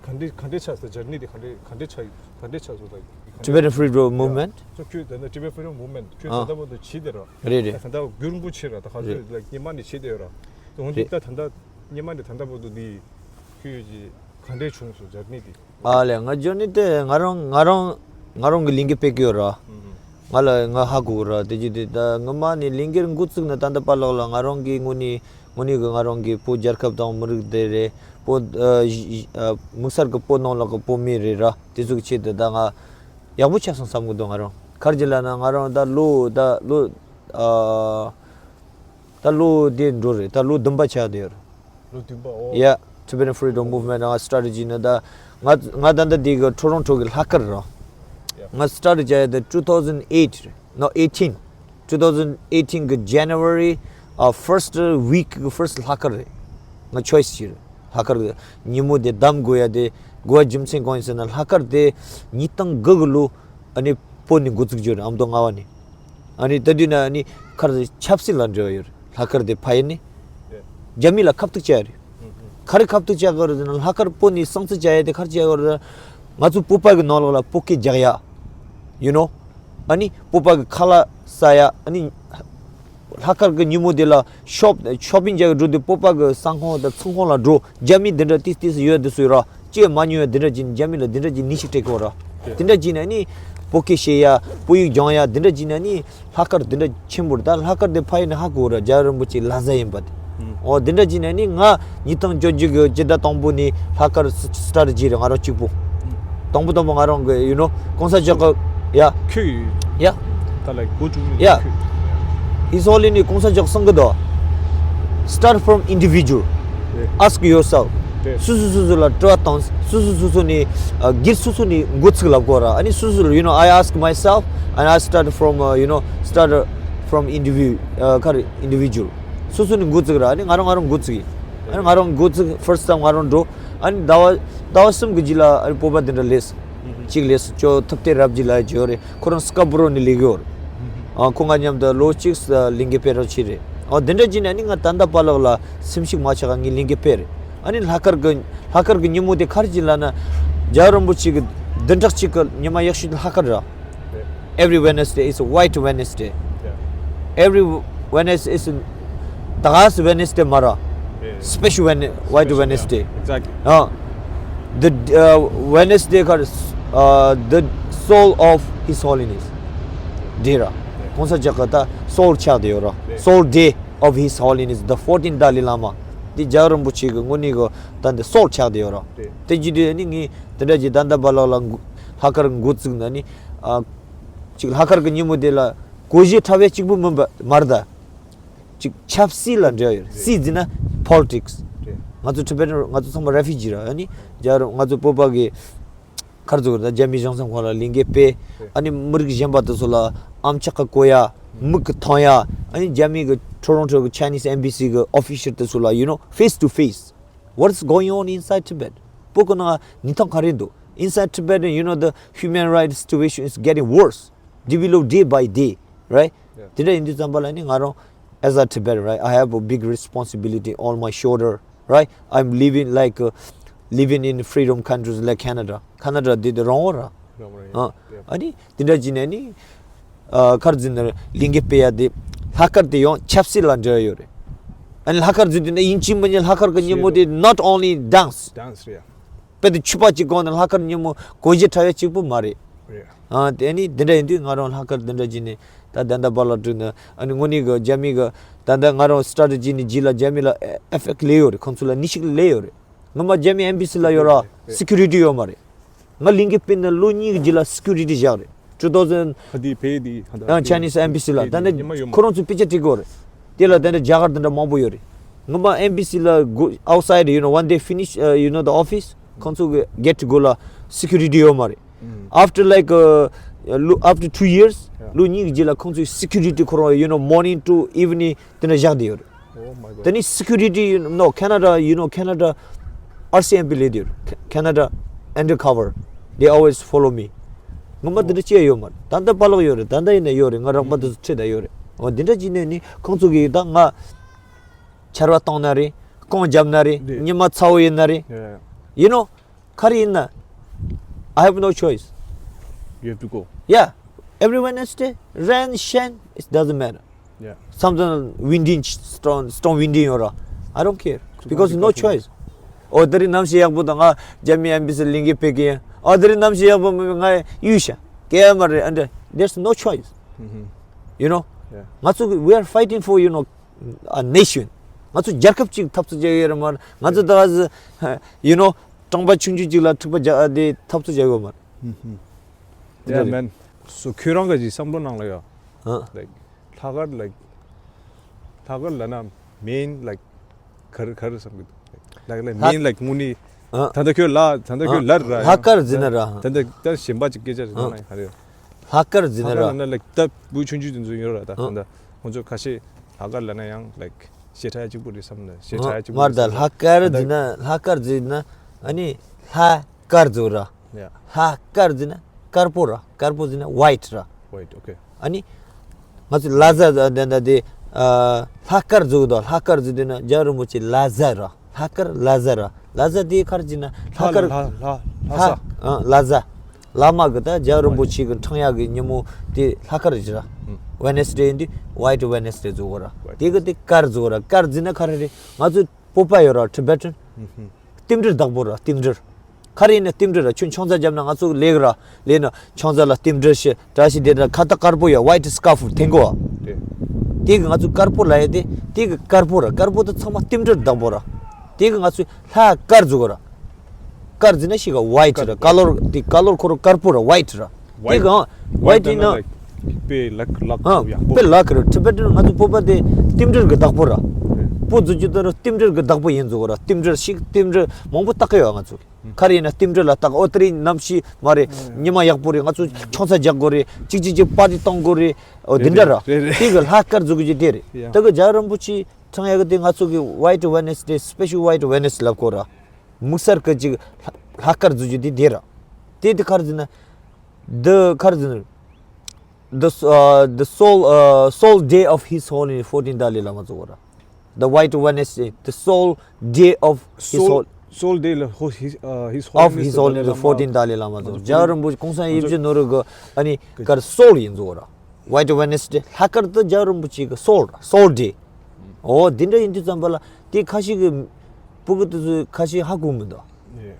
ག་འདྲ་ག་འདྲ་ཆགས་སོང་ཇར་ནི་དེ་ག་འདྲ་ག་འདྲ་ཆགས་ཡོད་ག་འདྲ་ཆགས་སོང་ད། Tibetan Free Throw Movement. So ཁྱོད་ད་ལྟ་Tibet Freedom Movement ཁྱོད་ད་ལྟ་བར་དུ་བྱེད་བསྡད་ར། རེད་རེད། ད་ད་ལྟ་རྒྱུན་རིང་པོ་ཆེ་ར་ད་ག་ཚོད་ལ་སྔོན་མ་ནས་བྱེད་བསྡད་ཡོད་ར། འོན་ཏེ་ད་ད་ལྟ་སྔོན་མ་ནས་ད་ལྟ་བར་དུ་འདི་ཁྱོད་ཀྱི་ག་འདྲས་བྱུང་སོང་ཇར་ནི་འདི། ཨ་ལས་ང་ཇར་ནི་དེ་ང་རང་ང་རང་ང་རང་གི་ལས་འགུལ་སྤེལ་གི་ཡོད་ར། ང་ལ་ང་ཧ་གོ་གི་ར་དེ་ཅི་དེ་ད་སྔོན་མ་ནས་ལས་འགུལ་འགོ་བཙུགས་ནས་ད་ལྟ་བར་ལོག་ལ་ང་རང་གི་དངོས་གནས་དངོས་གནས་ཀྱི་ང་རང་གི་བོད་རྒྱལ་ཁབ་དང་མི་རིགས་དེ་རེད་བོད་དམིགས་བསལ་གྱི་བོད་ནང་ལོགས་ཀྱི་བོད་མི་རེད་ར་དེ་ཚོ་གི་ཆེད་དུ་ད་ང་ཡག་པོ་ཆགས་སོང་བསམ་གི་འདུག་ང་རང་གར་གྱི་ལ་ན་ང་རང་ད་ལོ་ད་ལོ་ཨ། ད་ལོ་དེ་འགྲོ་རེད་ད་ལོ་བདུན་པ་ཆགས་བསྡད་ཡོད་རེད། ལོ་བདུན་པ་ཨོ། Yeah, Tibetan Freedom Movement ང་སི་ཊར་ཊི་ཇི་ནི་ད་ང་ང་ད་ལྟ་དེ་གི་ཊོ་རོན་ཊོ་གི་ལྷག་དཀར་རེད། ང་སི་ཊར་ཊི་ཊི་བྱས་ཡ་དེ་two thousand eight རེད། No, eighteen. Two thousand eighteen གི་January ཨ་first week གི་first ལྷག་དཀར་རེད། ང་ཆོའི་སི་བྱས་རེད་ལྷག་དཀར་གི་ཉིན་མོ་དེ་གདམ་དགོས་ཡ་དེ་དགོས་པ་རྒྱུ་མཚན་གང་ཡིན་ཟེར་ན་ལྷག་དཀར་དེ་ཉིས་སྟོང་དགུ་གི་ལོ། ཨ་ནི་བོད་ནས་འགོ་བཙུགས་བྱས་རེད་ཨ་མདོ་རྔ་བ་ནས། ཨ་ནི་ད་དུས་ན་ཨ་ནི་ཁར་ཆབ་སྲིད་ལ་འབྲེལ་བ་ཡོད་རེད་ལྷག་དཀར་དེ་ཕ་ཡུལ་ནས། རྒྱ་མི་ལ་ཁ་ཐུག་བྱས་རེད། ག་རེ་ཁ་ཐུག་བྱས་གོ་རེད་ཟེར་ན་ལྷག་དཀར་བོད་ནས་སྲུང་བརྩི་བྱས་ཡ་དེ་ག་རེ་བྱས་གོ་རེད། ང་ཚོ་བོད་པ་གི་ནང་ལོགས་ལ་བོད་སྐད་རྒྱག་ཡ། You know? ཨ་ནི་བོད་པ་གི་ཁ་ལག་ཟ་ཡ་ཨ་ནི། ལྷག་དཀར་གི་ཉིན་མོ་དེ་ལ་ཤོབ་ཤོ་པིང་རྒྱག་གི་འགྲོ་དུས་བོད་པ་གི་ཟ་ཁང་དང་ཚོང་ཁང་ལ་འགྲོ། རྒྱ་མི་འདི་འདྲ་ཏིས་ཏིས་ཡོད་དེ་སུ་ཡོད་ར་ཅེས་མ་ཉོ་ཡ་འདི་འདྲ་ཅིག་རྒྱ་མི་ལ་འདི་འདྲ་ཅིག་ནི་ཤིག་སྤྲད་གོ་ར། དེ་འདྲ་ཅིག་ན་ནི་བོད་སྐད་བཤད་ཡ་བོད་ཡིག་སྦྱང་ཡ་འདི་འདྲ་ཅིག་ན་ནི་ལྷག་དཀར་འདི་འདྲ་ཆེན་པོ་རེད་ད་ལྷག་དཀར་དེ་ཕ་ཡུལ་ནས་ཧ་གོ་ར་རྒྱལ་བ་རིན་པོ་ཆེ་ལྷ་བཟའ་ཡིན་པ་དེ། ཨོ་འདི་འདྲ་ཅིག་ན་ནི་ང་ཉིས་སྟོང་བཅོ་བརྒྱད་ཀྱི་སྤྱི་ཟླ་དང་པོ་ནས་ལྷག་དཀར་སི་སི་ཊར་ཊི་ཇི་རེད་ང་རང་གཅིག་པོ། དང་པོ་དང་པོ་ང་རང་གི་you know གོང་ས་མཆོག་གི་ཡ། ཁྱོད་ཡ། ད་ལ་གོ་བཅུག་ནས་ཡ། ཁྱོད། He's all in གོང་ས་མཆོག་གསུང་གི་འདུག Start from individual. རེད། Ask yourself. རེད། སོ་སོ་སོ་སོ་ལ་དྲི་བ་བཏང་སོ་སོ་སོ་སོ་ནས་ཨ་སྒེར་སོ་སོ་ནས་འགོ་ཚུགས་ལབ་དགོས་ར་ཨ་ནི་སོ་སོ་ལ་you know I ask myself and I start from uh, you know start from individual. སོ་སོ་ནས་འགོ་བཙུགས་ར་ཨ་ནི་ང་རང་ང་རང་འགོ་བཙུགས་ཡིན། ཨ་ནི་ང་རང་འགོ་བཙུགས་first time ང་རང་འགྲོ། ཨ་ནི་ཟླ་བ་ཟླ་བ་གསུམ་གྱི་རྗེས་ལ་ཨ་ནི་བོད་པ་དེ་འདྲ་སླེབས། གཅིག་སླེབས་ཅོ་ཐུབ་བསྟན་རབ་རྒྱས་ལགས་ཅིག་ཡོད་རེད་ཁོ་རང་སི་ཀ་པོ་རོ་ནས་སླེབས་ཡོད་རེད། ཨ་ཁོ་ང་མཉམ་དུ་ལོ་གཅིག་ལས་འགུལ་སྤེལ་རོགས་བྱས་རེད། ཨ་དེ་འདྲ་བྱས་ནས་ཨ་ནི་ང་ད་ལྟ་བར་ལོག་ལ་སེམས་ཤུགས་མ་ཆག་ག་ངས་ལས་འགུལ་སྤེལ་རེད། ཨ་ནི་ལྷག་དཀར་གི་ལྷག་དཀར་གི་ཉིན་མོ་དེ་ག་རེ་བྱས་ལབ་ན། རྒྱལ་བ་རིན་པོ་ཆེ་གི་བདུན་ཕྲག་གཅིག་གི་ཉི་མ་ཡག་ཤོས་དེ་ལྷག་དཀར་ར། Every Wednesday is a white Wednesday. Every Wednesday is a, ད་ག་སེ་Wednesday མ་ར། Special Wed- white Wednesday. Exactly. Uh, the uh, Wednesday called uh, the soul of His Holiness. དེ་ར། གོང་ས་མཆོག་གི་ད་soul ཆགས་བསྡད་ཡོད་ར། Soul day of His Holiness the fourteenth Dalai Lama. དེ་རྒྱལ་བ་རིན་པོ་ཆེ་གི་དངོས་གནས་གི་ད་འདི་soul ཆགས་བསྡད་ཡོད་ར། དེ་བརྒྱུད་དེ་ནི་ངས་དེ་འདྲ་གྱི་ད་ལྟ་བར་ལ་ལ་ལྷག་དཀར་འགོ་བཙུགས་ན་ནི། ཨ། ཅིག་ལྷག་དཀར་གི་ཉིན་མོ་དེ་ལ་གོ་གཞས་འཁྲབ་ཡ་གཅིག་པུ་མིན་པ་མ་རེད་ད། ཅིག་ཆབ་སྲིད་ལ་འབྲེལ་ཡོད་རེད། སྲིད་ཟེར་ན་politics. ང་ཚོ་Tibetan ང་ཚོ་ཚང་མ་refugee ར། ཨ་ནི་རྒྱ་ར་ང་ཚོ་བོད་པ་གི་ཁར་ཚོ་ར་རྒྱ་མི་གཞུང་ཚབ་ཁང་ལ་ལས་འགུལ་སྤེལ། ཨ་ནི་མི་རིགས་གཞན་པ་དེ་ཚོ་ལ་ཨམ་ཅོག་གིས་གོ་ཡ། མིག་གིས་མཐོང་ཡ། ཨ་ནི་རྒྱ་མི་གི་Toronto གི་Chinese embassy གི་official དེ་ཚོ་ལ you know face to face. What's going on inside Tibet? བོད་གི་ནང་གནས་སྟངས་ག་རེ་འདུག Inside Tibet, you know, the human rights situation is getting worse, develop day by day, right? དེ་འདྲ་ཡིན་དུས་ཙམ་པ་ལ་ནི་ང་རང་as a Tibetan, right, I have a big responsibility on my shoulder, right? I'm living like uh, living in freedom countries like Canada. Canada དེ་དེ་རང་དབང་ར། ཨ་ནི་དེ་འདྲ་བྱས་ནས་ནི། ཨ། ཁར་འཛིན་ནས་ལས་འགུལ་སྤེལ་ཡ་དེ་ལྷག་དཀར་དེ་ཡང་ཆབ་སྲིད་ལ་འབྲེལ་ཡོད་རེད། ཨ་ནི་ལྷག་དཀར་འཛིན་དུས་ནི་ཡིན་གཅིག་མིན་གཉིས་ལྷག་དཀར་གི་ཉིན་མོ་དེ་not only dance. དཔེ་དེ་ཕྱུ་པ་གཅིག་གོན་ནས་ལྷག་དཀར་ཉིན་མོ་གོ་གཞས་འཁྲབ་ཡ་གཅིག་པུ་མ་རེད། ཨ། དེ་ནི་དེ་འདྲ་ཡིན་དུས་ང་རང་ལྷག་དཀར་དེ་འདྲ་བྱས་ནས་ད་ད་ལྟ་བར་ལ་བསྒྲུགས་ནས། ཨ་ནི་དངོས་གནས་གི་རྒྱ་མི་གི་ད་ལྟ་ང་རང་strategy ནི་རྗེས་ལ་རྒྱ་མི་ལ་effect སླེབས་ཡོད་རེད། ཁོང་ཚོ་ལ་ནུས་ཤུགས་སླེབས་ཡོད་རེད། ངོ་མ་རྒྱ་མི་embassy ལ་ཡོད་ར་security ཡོད་མ་རེད། ང་ལས་འགུལ་སྤེལ་ནས་ལོ་གཉིས་ཀྱི་རྗེས་ལ་security བཞག་རེད། two thousand ཕ་དེ་ཕ་དེ་ཧ་ད་ཨ། Chinese embassy ལ་ད་ནི་ཁོ་རང་ཚོས་དཔེ་ཆ་སྤྲད་དགོས་རེད། དེ་ལ་ད་ནི་རྒྱ་གར་དེ་འདྲ་མང་པོ་ཡོད་རེད། ངོ་མ་embassy ལ་go outside, you know, when they finish, uh, you know, the office, ཁོང་ཚོ་གི་gate གོ་ལ་security ཡོད་མ་རེད། After like uh, lo- after two years, ལོ་གཉིས་ཀྱི་རྗེས་ལ་ཁོང་ཚོས་security ཁོ་རང་you know morning to evening དེ་འདྲ་བཞག་བསྡད་ཡོད་རེད། Oh my god. དེ་ནི་security, you know, Canada, you know, Canada R C M P ལས་དེ་ཡོད་རེད། Canada undercover, they always follow me. ངོ་མ་དེ་འདྲ་ཅི་ཡང་ཡོད་མ་རེད། ད་ལྟ་པཱ་ལགས་ཡོད་རེད། ད་ལྟ་ཡིན་ན་ཡོད་རེད། ང་རོགས་པ་དེ་ཚོ་ཁྲིད་ད་ཡོད་རེད། འོ་དེ་འདྲ་ཅི་ནས་ནི་ཁོང་ཚོ་གིས་ད་ང་ཆར་པ་བཏང་ན་རེད། རྐང་བརྒྱབ་ན་རེད། ཉི་མ་ཚ་བོ་ཡིན་ན་རེད། You know, ག་རེ་ཡིན་ན། I have no choice. You have to go. Yeah. Every Wednesday, rain, shine, it doesn't matter. Yeah. Sometimes winding, strong, strong winding ཡོད་ར། I don't care. Because no choice. ཨོ་དེ་རིང་གནམ་གཤིས་ཡག་པོ་དང་ང་རྒྱ་མི་embassy ལས་འགུལ་སྤེལ་གི་ཡིན། ཨོ་དེ་རིང་གནམ་གཤིས་ཡག་པོ་མེད་པས་ང་གཡུལ་ཤ། གས་མ་རེད། And there's no choice. You know? ང་ཚོ་we are fighting for, you know, a nation. ང་ཚོ་རྒྱལ་ཁབ་ཅིག་འཐབ་རྩོད་བྱེད་ཡོད་རེད་མ་རེད། ང་ཚོ་ད་ག་ཟེ། You know, གྲོང་པ་ཆུང་ཆུང་ཅིག་ལ་འཁྲུག་པ་རྒྱག་དེ་འཐབ་རྩོད་བྱེད་ཡོད་མ་རེད། Yeah, man. So ཁྱོད་རང་གི་བསམ་བློ་ནང་ལ་ཡ། ཨ། Like ལྷག་དཀར་like ལྷག་དཀར་ལབ་ན་main like ག་རེ་ག་རེ་བསམ་གི་འདུག Like like main like དངོས་གནས། ཨ། ད་ལྟ་ཁྱོད་ལ་ད་ལྟ་ཁྱོད་ལར་ར་ལྷག་དཀར་ཟེར་ན་ར། ད་ལྟ་ད་གཞན་པ་ཅིག་སྐད་ཆ་ཞིག་ཨ། གནང་ན་ཡང་ག་རེ་ཡོད། ལྷག་དཀར་ཟེར་ན་ལྷག་དཀར་ར། ལབ་ན་like ད་བུ་ཆུང་ཆུང་དེ་ཚོ་ཡོད་ར། ད་ད་ལྟ་ཁོང་ཚོ་ཁ་ཤས་ལྷག་དཀར་ལབ་ན་ཡང་like ཞེ་དྲག་གཅིག་པུ་རེད་བསམ་ན་ཞེ་དྲག་གཅིག་པུ་མར་ད་རེད་བསམ་ལྷག་དཀར་ད་ཟེར་ན་ལྷག་དཀར་ཟེར་ན་ཨ་ནི་ལྷ་དཀར་ཟེར་ར། Yeah. ལྷག་དཀར་ཟེར་ན་དཀར་པོ་ར། དཀར་པོ་ཟེར་ན་white ར། White, okay. ཨ་ནི་ང་ཚོ་ལ་ཟ་ཟ་དེ་འདྲ་དེ་ཨ་ལྷག་དཀར་ཟེར་གི་འདུག་ལྷག་དཀར་ཟེར་དུས་ན་རྒྱལ་བ་རིན་པོ་ཆེ་ལ་ཟ་ར། ལྷག་དཀར་ལ་ཟ་ར། ལ་ཟ་དེ་ག་རེ་ཟེར་ན་ལྷག་དཀར་ལྷ་ལྷ་ལྷ་ལྷ་ས། ཨ་ལ་ཟ། བླ་མ་གི་ད་རྒྱལ་བ་རིན་པོ་ཆེ་གི་འཁྲུངས་ཡག་གི་ཉིན་མོ་དེ་ལྷག་དཀར་ཟེར་ར། Wednesday ཡིན་དུས་White Wednesday ཟེར་གོ་ར། དེ་གི་དེ་དཀར་ཟེར་གོ་ར། དཀར་ཟེར་ན་ག་རེ་རེད། ང་ཚོ་བོད་པ་ཡོད་ར། Tibetan རྟེན་འབྲེལ་བདག་པོ་ར། རྟེན་འབྲེལ། ག་རེ་ཡིན་ན་རྟེན་འབྲེལ་ར། ཁྱོད་ཆང་ས་བརྒྱབ་ན་ང་ཚོ་ལེགས་ར། ལེགས་ན་ཆང་ས་ལ་རྟེན་འབྲེལ་ཞེས་བཀྲ་ཤིས་བདེ་ལེགས། ཁ་བཏགས་དཀར་པོ་ཡ། White scarf འཐེན་དགོས་ཨ། དེ་གི་ང་ཚོ་དཀར་པོ་ལབ་ཡ་དེ་དེ་གི་དཀར་པོ་ར། དཀར་པོ་དེ་ཚང་མ་རྟེན་འབྲེལ་བདག་པོ་ར། དེ་གི་ང་ཚོས་ལྷག་དཀར་ཟེར་གོ་ར། དཀར་ཟེར་ན་ཤི་ག་white ར། ཀ་ལོར་དེ་ཀ་ལོར་ཁོ་རང་དཀར་པོ་ར། White ར། དེ་གི་ཨང་White ཡིན་ན། དཔེ་ལག་ལག་ཨ་ཡག་པོ། དཔེ་ལག་གི་ར། Tibetan ང་ཚོ་བོད་པ་དེ་རྟེན་འབྲེལ་གི་བདག་པོ་ར། བོད་ཟེར་རྒྱུ་དེ་ར་རྟེན་འབྲེལ་གི་བདག་པོ་ཡིན་ཟེར་གོ་ར། རྟེན་འབྲེལ་ཞིག་རྟེན་འབྲེལ་མང་པོ་བཏགས་ཀྱི་ཡོད་ང་ཚོ། ག་རེ་ཡིན་ན་རྟེན་འབྲེལ་ལ་བཏགས། ཨོ་དེ་རིང་གནམ་གཤིས་མ་རེད། ཉི་མ་ཡག་པོ་རེད། ང་ཚོ་ཆང་ས་རྒྱག་དགོས་རེད། གཅིག་གཅིག་གཅིག་པར་ཊི་གཏོང་དགོས་རེད། ཨོ་དེ་འདྲ་ར། རེད་རེད། དེ་གི་ལྷག་དཀར་ཟེར་གི་ཅིག་དེ་རེད། དེ་གི་རྒྱལ་བ་རིན་པོ་ཆེ་འཁྲུངས་ཡག་གི་དེ་ང་ཚོ་གི་White Wednesday, special White Wednesday ལབ་གོ་ར། དམིགས་བསལ་གི་ཅིག་ལྷག་དཀར་ཟེར་གི་དེ་དེ་ར། དེ་དེ་ག་རེ་ཟེར་ན། འདི་ག་རེ་ཟེར་ན། The, uh, the sole, uh, sole day of His Holiness fourteen Dalai Lama ཟེར་གོ་ར། The White Wednesday, the sole day of His Soul, Hol- Soul Day ལ་ཧོ- His- uh, His of Holiness His the Dalai Holiness the Lama. fourteenth Dalai Lama ཚོ། ང་ཚོ་རྒྱལ་བ་རིན་པོ་ཆེ་གོང་ས་ཡིད་བཞིན་ནོར་བུ་གི་ཨ་ནི་གར་སོལ་ཡིན་ཚོ་ར། White Wednesday ལྷག་དཀར་དུ་རྒྱལ་བ་རིན་པོ་ཆེ་གི་སོལ་ར། Soul Day. ཨོ་འདི་འདྲ་ཡིན་དུས་ཙམ་པ་ལ་དེ་ཁ་ཤས་ཀྱི་ཕྲུ་གུ་དེ་ཚོས་ཁ་ཤས་ཧ་གོ་མི་འདུག Yeah.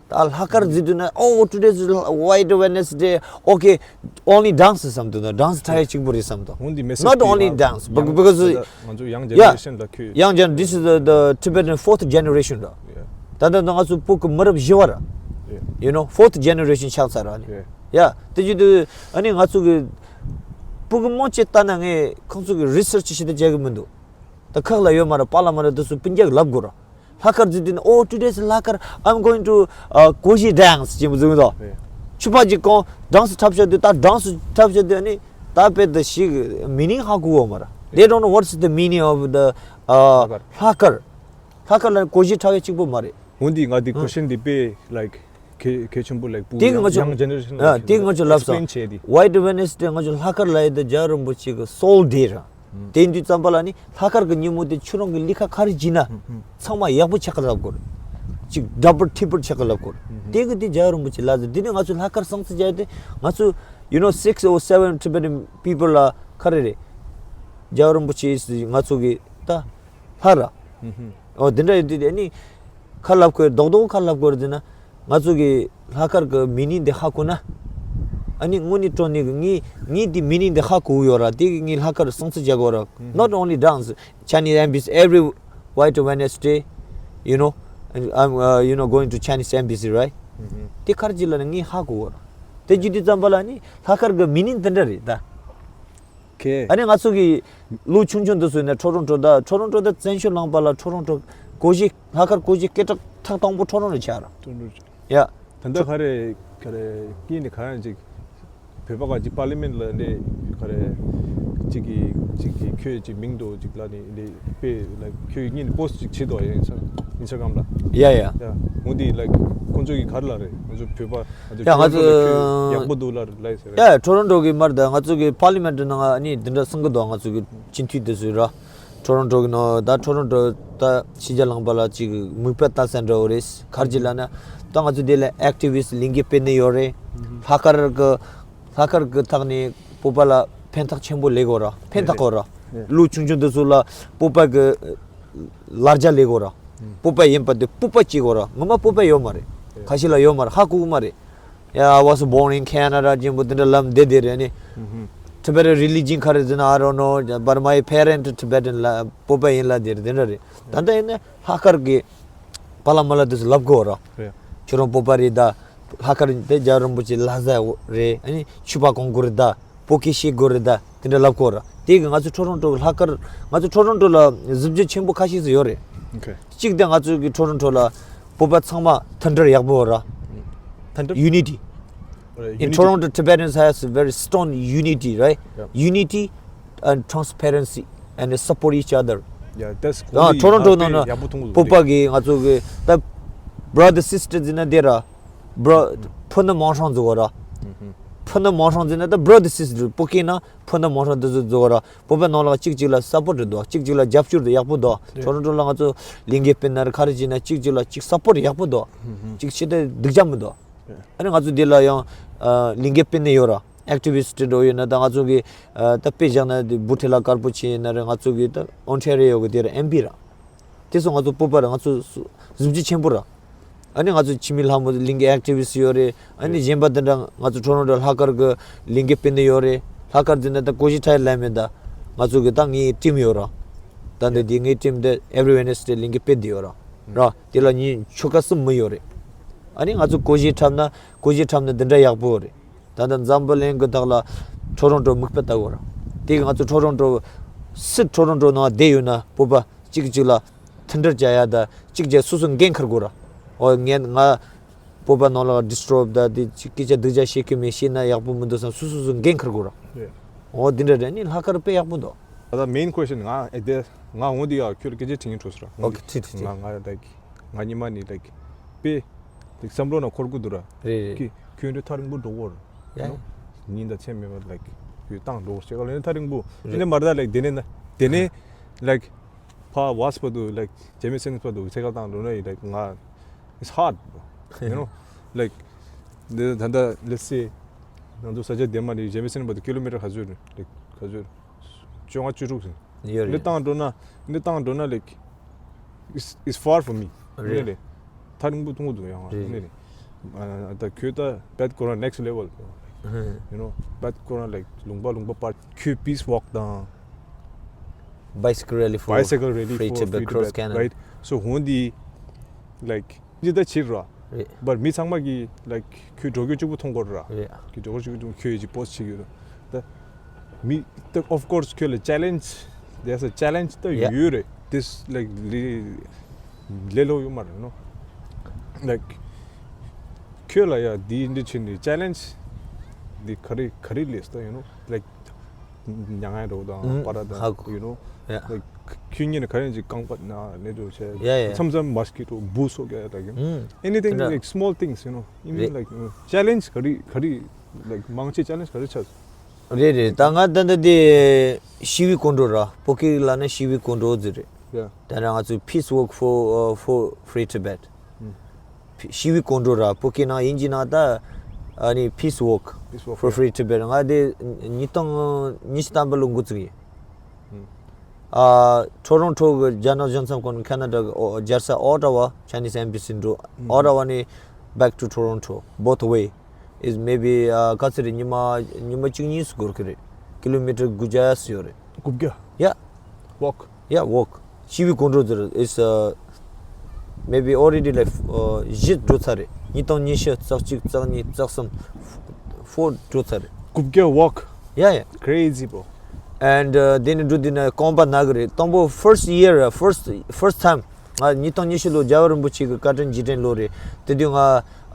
ད་ལྷག་དཀར་བརྩི་དུས་ན། Oh, today is White Wednesday. Okay, only dance བསམ་དུས་ན་dance འཁྲབ་ཡ་གཅིག་པོ་རེད་བསམ་དུས། འོན་ཏེ་message Not དེ་only ཡང་། dance, but ཡང་། because ད་ང་ཚོ་young yeah. generation ལ་ཁྱོད། Young gen, this is the, the Tibetan fourth generation ར། Yeah. ད་ལྟ་ང་ཚོ་ཕྲུ་གུ་མི་རབས་བཞི་བ་ར། Yeah. You know, fourth generation ཆགས་ཚར་ར་ནི། Yeah. ཡ་དེ་བརྒྱུད་དུ་ཨ་ནི་ང་ཚོ་གི་ཕྲུ་གུ་མང་ཆེ་ལྟ་ན་ངས་ཁོང་ཚོ་གི་research བྱེད་དུ་བྱེད་གི་མི་འདུག་ད་ཁག་ལ་ཡོད་མ་རེད། པཱ་ལགས་མ་རེད། དེ་ཚོ་སྤུན་ཀྱག་ལབ་དགོས་ར། ལྷག་དཀར་བརྩི་དུས་ན། Oh, today is ལྷག་དཀར, I'm going to, uh, གོ་ཞི་dance ཅེས་པ་བཟོས་འདུག Yeah. ཕྱུ་པ་ཅིག་གོང་dance འཁྲབ་བཞག་དུས། ད་dance འཁྲབ་བཞག་དུས་ཨ་ནི་ད་དཔེ་ད་ཞིག་meaning ཧ་གོ་བ་མ་ར། They don't know what's the meaning of the, uh, ལྷག་དཀར། ལྷག་དཀར་ལ་གོ་ཞི་འཁྲབ་ཡ་གཅིག་པོ་མ་རེད། འོན་ཏེ་ང་དེ་question དེ་དཔེ་like གལ་གལ་ཆེན་པོ་like ཕྲུ་གུ་དེ་གི་ང་ཚོ་young generation ལ་ཨ་དེ་གི་ང་ཚོ་ལབ་སོང་། explain བྱས་ཏེ། White Wednesday ང་ཚོ་ལྷག་དཀར་ལ་ཡོད་དེ་རྒྱལ་བ་རིན་པོ་ཆེ་གི་soul day ར། དེ་དུས་ཙམ་པ་ལ་ནི་ལྷག་དཀར་གི་ཉིན་མོ་དེ་ཁྱོད་རང་གི་ལས་ཀ་ག་རེ་བྱས་ན་ཚང་མ་ཡག་པོ་ཆགས་གི་ལབ་དགོས། ཅིག་double triple ཆགས་གི་ལབ་དགོས། དེ་གི་དེ་རྒྱལ་བ་རིན་པོ་ཆེ་ལ་ཟེར། དེ་ནི་ང་ཚོ་ལྷག་དཀར་སྲུང་བརྩི་བྱས་ཏེ་ང་ཚོ། You know, six or seven Tibetan people ལ་ག་རེ་རེད། རྒྱལ་བ་རིན་པོ་ཆེ་ང་ཚོ་གི་ད་ལྷ་ར། ཨོ་དེ་འདྲ་ཡོད་དུས་དེ་ནི་ཁ་ལབ་དགོས། རྡོག་རྡོག་ཁ་ལབ་དགོས་རེད་ན། ང་ཚོ་གི་ལྷག་དཀར་གི་meaning དེ་ཧ་གོ་ན། ཨ་ནི་དངོས་གནས་དྲང་གནས་གི་ངས་ངས་དེ་meaning དེ་ཧ་གོ་གི་ཡོད་ར། དེ་གི་ངས་ལྷག་དཀར་སྲུང་བརྩི་བྱེད་དགོས་ར། Not only dance, Chinese embassy, every White Wednesday, you know, and I'm, uh, you know, going to Chinese embassy, right? དེ་ག་རེ་བྱས་ལབ་ན་ངས་ཧ་གོ་གི་ཡོད་ར། དེ་བྱེད་དུས་ཙམ་པ་ལ་ནི་ལྷག་དཀར་གི་meaning དེ་འདྲ་རེད་ད། Okay. ཨ་ནི་ང་ཚོ་གི་ལོ་ཆུང་ཆུང་འདི་ཚོ་ནས་Toronto ད་Toronto ད་བཙན་བྱོལ་ལུང་པ་ལ་Toronto གོ་ཞི་ལྷག་དཀར་གོ་ཞི་སྐད་གྲགས་ཐག་དང་པོ་Toronto ཆགས་ར། ཡ། ད་ལྟ་ག་རེ་ག་རེ་ཀྱི་ནི་ག་རེ་ཅིག་བོད་པ་ག་ཅིག་parliament ལ་ནི་ག་རེ་ཅིག་གི་ཅིག་གི་ཁྱོད་ཅིག་མིང་འདུག་ཅིག་ལ་ནི་ནི་དཔེ་ལ་ཁྱོད་ཀྱི་ནི་post ཅིག་བྱེད་དོ་ཡིན་ས་Instagram ལ། ཡ་ཡ། ཡ། འོ་འདི་like ཁོང་ཚོ་གི་ག་རེ་ལ་རེད། ང་ཚོ་བོད་པ་ང་ཚོ་ཡ་ང་ཚོ་ཁྱོད་ཡག་པོ་འདུག་ལ་ལ་ཟེར། ཡ་Toronto གི་མར་ད་ང་ཚོ་གི་parliament ནང་ཨ་ནི་འདི་འདྲ་གསུང་གི་འདུག་ང་ཚོ་གི་སྤྱི་འཐུས་དེ་ཚོས་ར། Toronto གི་ནང་ད་Toronto ད་ཕྱི་རྒྱལ་ལུང་པ་ལ་ཅིག་མིག་དཔེ་ལྟ་ས་འདྲ་བོ་རེད། ག་རེ་ཅིག་ལབ་ན་ད་ང་ཚོ་དེ་ལ་activist ལས་འགུལ་སྤེལ་ནི་ཡོད་རེད། ལྷག་དཀར་གི་ལྷག་དཀར་གི་ཐོག་ནས་བོད་པ་ལ་ཕན་ཐོགས་ཆེན་པོ་ལས་དགོས་ར། ཕན་ཐོགས་དགོས་ར། ལོ་ཆུང་ཆུང་དེ་ཚོ་ལ་བོད་པ་གི་ལ་རྒྱ་ལས་དགོས་ར། བོད་པ་ཡིན་པ་དེ་སྤོབས་པ་སྐྱེ་དགོས་ར། ངོ་མ་སྤོབས་པ་ཡོད་མ་རེད། ཁ་ཤས་ལ་ཡོད་མ་རེད། ཧ་གོ་གི་མ་རེད། Yeah, I was born in Canada ཅེས་པོ་དེ་འདྲ་ལབ་བསྡད་དེ་རེད་ནི། Tibetan religion ག་རེ་ཟེར་ན་I don't know, but my parent Tibetan ལ་སྤོབས་པ་ཡིན་ལབ་དེ་རེད། དེ་འདྲ་རེད། ད་ལྟ་ཡིན་ན་ལྷག་དཀར་གི་པཱ་ལགས་མ་ལགས་དེ་ཚོ་ལབ་དགོས་ར། ཁྱོད་རང་བོད་པ་རེད་ད། ལྷག་དཀར་དེ་རྒྱལ་བ་རིན་པོ་ཆེ་ལྷ་ས་རེད། ཨ་ནི་ཕྱུ་པ་གོན་དགོས་རེད་ད། བོད་སྐད་བཤད་དགོས་རེད་ད། དེ་འདྲ་ལབ་དགོས་ར། དེ་གི་ང་ཚོ་Toronto གི་ལྷག་དཀར་ང་ཚོ་Toronto ལ་གཟི་བརྗིད་ཆེན་པོ་ཁ་ཤས་ཤིག་ཡོད་རེད། Okay. གཅིག་དེ་ང་ཚོ་གི་Toronto ལ་བོད་པ་ཚང་མ་མཐུན་སྒྲིལ་ཡག་པོ་ཡོད་ར། མཐུན་སྒྲིལ། Unity. Right, In unity. Toronto, Tibetans has very strong unity, right? Yeah. Unity and transparency and support each other. Yeah, that's ཨ་Toronto ནང་ན་ཡག་པོ་མཐོང་གི་བོད་པ་གི་ང་ཚོ་གི་ད་brother sister ཟེར་ན་དེ་ར། bro ཕུ་ནུ་མིང་སྲིང་ཟེར་བ་ར། ཕུ་ནུ་མིང་སྲིང་ཟེར་ན་ད་brother sister བོད་སྐད་ནང་ཕུ་ནུ་མིང་སྲིང་དེ་ཚོ་ཟེར་བ་ར། བོད་པ་ནང་ལ་གཅིག་གཅིག་ལ་support འདུག་གཅིག་གཅིག་ལ་རྒྱབ་སྐྱོར་དེ་ཡག་པོ་འདུག Toronto ལ་ང་ཚོ་ལས་འགུལ་སྤེལ་ན་ར་ག་རེ་བྱས་ན་གཅིག་གཅིག་ལ་གཅིག་support ཡག་པོ་འདུག་གཅིག་བྱས་ཏེ་སྡུག་ཅག་མི་འདུག་ཨ་ནི་ང་ཚོ་འདི་ལ་ཡང་ཨ་ལས་འགུལ་སྤེལ་ནི་ཡོད་ར། activist འགྲོ་ཡོད་ན་ད་ང་ཚོ་གི་ཨ་ད་དཔེ་བཞག་ན་འདི་བུ་ཁྲིད་ལ་དཀར་པོ་ཆེ་ཡིན་ན་ར། ང་ཚོ་གི་ད་Ontario གི་དེ་ར་M P ར། དེ་ཚོ་ང་ཚོ་བོད་པ་ར། ང་ཚོ་གཟི་བརྗིད་ཆེན་པོ་ར། ཨ་ནི་ང་ཚོ་འཆི་མེད་ལྷ་མོ་གླིང་གི་activist ཡོད་རེད། ཨ་ནི་གཞན་པ་དེ་འདྲ་ང་ཚོ་Toronto ལྷག་དཀར་གི་ལས་འགུལ་སྤེལ་ནི་ཡོད་རེད། ལྷག་དཀར་འཛིན་ན་ད་ཀོ་ཤི་ཁྲ་ལ་མེད་ད། ང་ཚོ་གི་ད་ངའི་team ཡོད་ར། ད་འདི་འདི་ངའི་team དེ་every Wednesday ལས་འགུལ་སྤེལ་བསྡད་ཡོད་ར། ར་དེ་ལ་ཉིན་ཆུ་ཁ་གསུམ་མི་ཡོད་རེད། ཨ་ནི་ང་ཚོ་ཀོ་ཤི་འཁྲབ་ན་ཀོ་ཤི་འཁྲབ་ན་འདི་འདྲ་ཡག་པོ་རེད། ད་ལྟ་འཛམ་བུ་གླིང་གི་ཐོག་ལ་Toronto མིག་དཔེ་ལྟ་དགོས་ར། དེ་གི་ང་ཚོ་Toronto སྲིད་Toronto ནང་བསྡད་ཡོད་ན་བོད་པ་གཅིག་གཅིག་ལ་མཐུན་སྒྲིལ་བྱ་ཡ་ད་གཅིག་བྱས་སོ་སོ་འགན་འཁུར་དགོས་ར། ཨོ་ངས་ང་བོད་པ་ནང་ལ་disturb ད་དེ་གཅིག་སྐད་ཆ་སྡུག་ཅག་བཤད་ཀྱི་མེད། བཤད་ན་ཡག་པོ་མི་འདུག་བསམ་སོ་སོ་སོ་འགན་འཁུར་དགོས་ར། ཨོ་འདི་འདྲ་རེད། ནི་ལྷག་དཀར་དཔེ་ཡག་པོ་འདུག་ད་ལྟ་main question ང་ཨེ་དེ་ང་འོ་འདི་ཡ་ཁྱོད་ལ་སྐད་ཆ་དྲི་སྙིང་བྲོ་སོང་ར། ཨོ་ཁེ་ཁྲིད་ཁྲིད་ཁྲིད། ང་ང་like ང་ཉི་མ་ནི་like དཔེ་like བསམ་བློ་ན་འཁོར་གི་འདུག་ར། རེད་རེད། ཁྱོད་ཁྱོད་འདྲ་ཐག་རིང་པོ་འགྲོ་གོ་ར། ཡ། ཉིན་དང་མཚན་མེད་པར་like ཁྱོད་བཏང་འགྲོ་གོ་ཞེས་ག་ལ་ནི་ཐག་རིང་པོ་དེ་ནས་མར་ད་like དེ་ནས་ན་དེ་ནས་like ཕ་བ་སི་པ་དུ་like ཇེ་མི་སེན་སི་པ་དུ་ཚེ་ག་བཏང་འགྲོ་ན་ཡི་like ང་ It's hard, bro. You know, like, the, the, the, let's say, ང་ཚོ་ས་ཆ་དེ་མ་ནི་རྗེས་མི་སེམས་པ་དེ་ཀི་ལོ་མི་ཊར་ག་ཚོད་རེད། ལའིཀ་ག་ཚོད་རེད། བཅོ་ལྔ་བཅུ་དྲུག་ཟིན། ཡོད་རེད། འདི་བཏང་འགྲོ་ན་འདི་བཏང་འགྲོ་ན་like, it's, it's far for me. རེད། ནི་རེད། ཐག་རིང་པོ་ཐུང་པོ་འདུག་ཡང་རེད། ནི་རེད། ད་ཁྱོད་ད་bet going next level, you know, bet going like ལུང་པ་ལུང་པ་བར་ཁྱོད་peace walk དང་bicycle rally for bicycle rally free for Tibet, free cross Tibet, Canada, right? So འོན་ཏེ་like ཇི་ལྟར་བྱེད་ར། རེད། བར་མི་ཚང་མ་གི་like ཁྱོད་འགྲོ་རྒྱུ་གཅིག་པུ་མཐོང་གོ་ར། རེད། ཁྱོད་འགྲོ་རྒྱུ་གཅིག་པུ་ཁྱོད་ཀྱི་post བྱེད་རྒྱུ་ད། མི་ད་of course ཁྱོད་ལ་challenge, there's a challenge ད་ཡོད་རེད། This like ལེ་ལོ་ཡོད་མ་རེད་ནོ། Like ཁྱོད་ལ་ཡ་འདི་འདི་ཕྱིན་ནི་challenge འདི་ག་རེ་ག་རེ་ལས་ད་you know, like མྱ་ངན་འགྲོ་དང་པ་ར་དང་you know, like ཁྱོད་ཉིད་ནས་ག་རེ་ཅིག་རྐང་པ་ན་ནས་འགྲོ་བྱས་མཚམས་མཚམས་mosquito boots སོགས་ཀྱང་ཡོད་ད་གི anything like small things, you know, you mean like challenge ག་རེ་ག་རེ། Like མང་ཆེ་challenge ག་རེ་ཆགས། རེད་རེད། ད་ང་ད་ལྟ་དེ་ཤི་བའི་སྐོར་འགྲོ་ར། སྤོ་ཀི་ལ་ནི་ཤི་བའི་སྐོར་འགྲོ་ཟེར་རེད། Yeah. ད་ནི་ང་ཚོ་peace walk for, uh, for free Tibet. ཤི་བའི་སྐོར་འགྲོ་ར། སྤོ་ཀི་ནང་དབྱིན་ཇི་ནང་ད་ཨ་ནི་peace walk for free Tibet. ང་དེ་ཉིས་སྟོང་ཉི་ཤུ་ཐམ་པ་ལོ་འགོ་བཙུགས་ཡིན། ཨ་Toronto གི་རྒྱ་ནག་གཞུང་ཚབ་ཁང་Canada གི་རྒྱལ་ས་Ottawa Chinese embassy འགྲོ། Ottawa ནས་back to Toronto both way is maybe, uh, ག་ཚོད་རེད། ཉི་མ་ཉི་མ་གཅིག་གཉིས་སུ་འགོར་གི་རེད། ཀི་ལོ་མི་ཊར་དགུ་བརྒྱ་སུ་ཡོད་རེད། དགུ་བརྒྱ། Yeah. Walk. Yeah, walk. ཤི་བའི་སྐོར་འགྲོ་ཟེར། It's, uh, maybe already like, uh, བཞི་འགྲོ་ཚར་རེད། ཉིས་སྟོང་ཉི་ཤུ་རྩ་གཅིག་རྩ་གཉིས་རྩ་གསུམ། Four འགྲོ་ཚར་རེད། དགུ་བརྒྱ་walk. Yeah, yeah. Crazy, bro. And, uh, དེ་ནས་འགྲོ་དུས་ནས་རྐང་པ་ན་གི་རེད། དང་པོ་first year, uh, first, first time. ང་ཉིས་སྟོང་ཉི་ཤུ་ལོ་རྒྱལ་བ་རིན་པོ་ཆེ་གི་བཀའ་དྲིན་རྗེས་དྲན་ལོ་རེད། དེ་དུས་ང་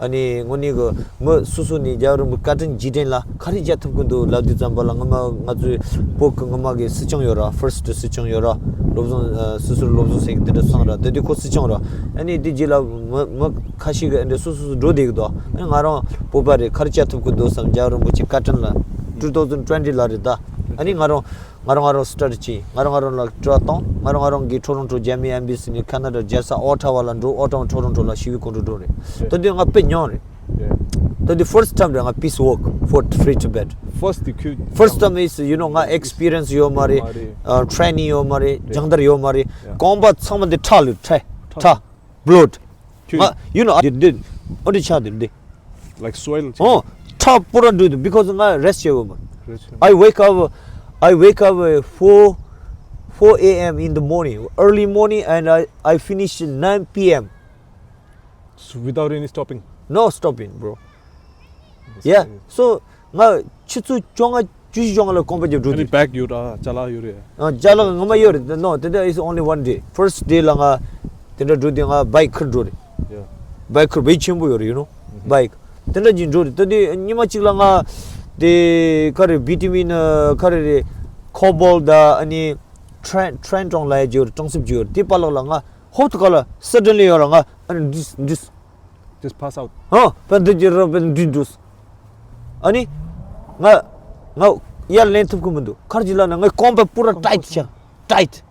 ཨ་ནི་དངོས་གནས་གི་མི་སོ་སོ་ནས་རྒྱལ་བ་རིན་པོ་ཆེ་བཀའ་དྲིན་རྗེས་དྲན་ལ་ག་རེ་རྒྱག་ཐུབ་ཀྱི་འདུག་ལབ་དུས་ཙམ་པ་ལ། ངོ་མ་ང་ཚོའི་བོད་ཀྱི་ངོ་མ་གི་སྲིད་སྐྱོང་ཡོད་ར། first སྲིད་སྐྱོང་ཡོད་ར། བློ་བཟང་ཨ་སོ་སོར་བློ་བཟང་ཟེར་གི་དེ་འདྲ་སོང་ར། དེ་དུས་ཁོ་སྲིད་སྐྱོང་ར། ཨ་ནི་དེ་རྗེས་ལ་མི་མི་ཁ་ཤས་ཀྱི་ཨ་འདྲ་སོ་སོ་སོ་འགྲོ་བསྡད་གི་འདུག་ཨ་ནི་ང་རང་བོད་པ་རེད། ག་རེ་རྒྱག་ཐུབ་ཀྱི་འདུག་བསམ། རྒྱལ་བ་རིན་པོ་ཆེ་བཀའ་དྲིན་ལ། two thousand twenty ལ་རེད་ད། ཨ་ནི་ང་རང་ང་རང་ང་རང་སི་ཊར་ཊི་ཅིག་ང་རང་ང་རང་ལ་དྲི་བ་བཏང་། ང་རང་ང་རང་གི་ཊོ་རོན་ཊོ་རྒྱ་མིའི་ཨེམ་བྷེ་སི་ནས་ཁ་ན་ཌ་རྒྱལ་ས་ཨོ་ཊ་ཝ་ལ་འགྲོ། ཨོ་ཊ་ཝ་ཊོ་རོན་ཊོ་ལ་ཞི་བའི་སྐོར་འགྲོ་འགྲོ་ལ། ད་དུང་ང་དཔེ་མྱོང་རེད། ད་དུང་first time རེད། ང་peace walk for free Tibet. First དེ་ཁྱོད first time is, you know, ང་experience ཡོད་མ་རེད། མ་རེད། ཨ་training ཡོད་མ་རེད། སྦྱོང་བརྡར་ཡོད་མ་རེད། རྐང་པ་ཚང་མ་འདི་ཁྲག་ལུས། ཁྲག་ཁྲག blood. ཁྱོད་ང་you know འདི་འདི་ཨ་འདྲ་ཆགས་འདི་འདི། Like soil ཅིག་ཨོ། ཁྲག་པུ་ར་འགྲོ་འདུག because ང་rest བྱེད་འོས་མ། རེད་ཆེ། I wake up, I wake up at four, four a.m. in the morning, early morning, and I, I finish nine p.m. So without any stopping? No stopping, bro. Yeah. So ང་ཆུ་ཚོད་བཅོ་ལྔ་བཅུ་བཞི་བཅོ་ལྔ་ལ་རྐང་པ་རྒྱབ་འགྲོ་ཨ་ནི་འདུག bag ཡོད་ར། ཅ་ལག་ཡོད་རེད། ཨ་ཅ་ལག་ངོ་མ་ཡོད་རེད། No, today is only one day. First day ལ་ང་དེ་འདྲ་འགྲོ་དུས་ང་bike ཁུར་འགྲོ་རེད། Yeah. bike ཁུར་བེད་ཆེན་པོ་ཡོད་རེད། you know, bike དེ་འདྲ་ཅིག་འགྲོ་རེད། ད་དེ་ཉི་མ་གཅིག་ལ་ང་དེ་ག་རེ་between ག་རེ་རེད། Cobalt དང་ཨ་ནི་Trent, Trent གྲོང་ལ་ཡ་ཅིག་ཡོད་རེད། གྲོང་གསེབ་ཅིག་ཡོད་རེད། དེ་བར་ལོགས་ལ་ང་ཧོབ་ཏེ་ག་ལ་suddenly ཡོད་ར། ང་ཨ་ནི་འདུས་འདུས། Just pass out. ཧ་པ་འདི་ཅི་ར་པ་འདི་འདུས། ཨ་ནི་ང་ང་ཡར་ལེན་ཐུབ་ཀྱི་མི་འདུག་ག་རེ་ཅིག་ལབ་ན་ངའི་རྐང་པ་པུ་ར་tight ཆགས། tight.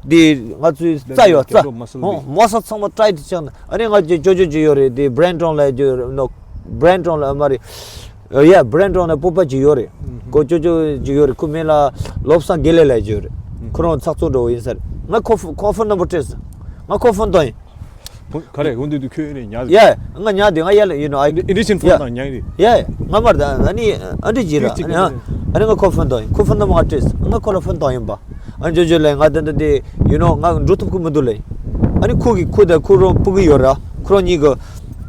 འདི་ང་ཚོའི་རྩ་ཡོད་རྩ། ཧོ་མོ་ས་ཚང་མ་tight ཆགས་ན། ཨ་ནི་ང་ཅོ་ཅོ་ཅོ་ཅོ་ཡོད་རེད། དེ་Brandon ལ་ཅོ་no Brandon ལ་མ་རེད། ཡ་Brandon ལ་སྤོབས་པ་ཅིག་ཡོད་རེད། ཁོ་ཅོ་ཅོ་ཅིག་ཡོད་རེད། ཁོ་མིང་ལ་བློ་བཟང་དགེ་ལེགས་ལ་ཅོ་ཡོད་རེད། ཁོ་རང་ཚགས་ཚུད་འགྲོ་བ་ཡིན་ས་རེད། ང་ཁོ་ཁོ་phone number བྲིས། ང་ཁོ་phone བཏང་ཡིན། ག་རེ་འོན་ཏེ་དུ་ཁྱོད་ནས་ཉལ། ཡ་ང་ཉལ་དེ་ང་ཡ་ལ་you know I འདི་འདི་བཞིན་ཕོན་yeah དང་ཉལ་རེད། ཡ་ང་མར་ད་ཨ་ནི་ཨ་འདྲི་ཅི་ར། ཨ་ནི་ང་ཁོ་ཕོན་དང་ཡིན། ཁོ་ཕོན་དང་མ་བྲིས། ང་ཁོ་ལ་ཕོན་དང་ཡིན་པ། ཨ་ནི་ཅོ་ཅོ་ལས་ང་ད་ད་དེ་you know ང་འགྲོ་ཐུབ་ཀི་མི་འདུག་ལས། ཨ་ནི་ཁོ་གི་ཁོ་ད་ཁོ་རང་སྤུ་གུ་ཡོད་ར། ཁོ་རང་གཉིས་གི་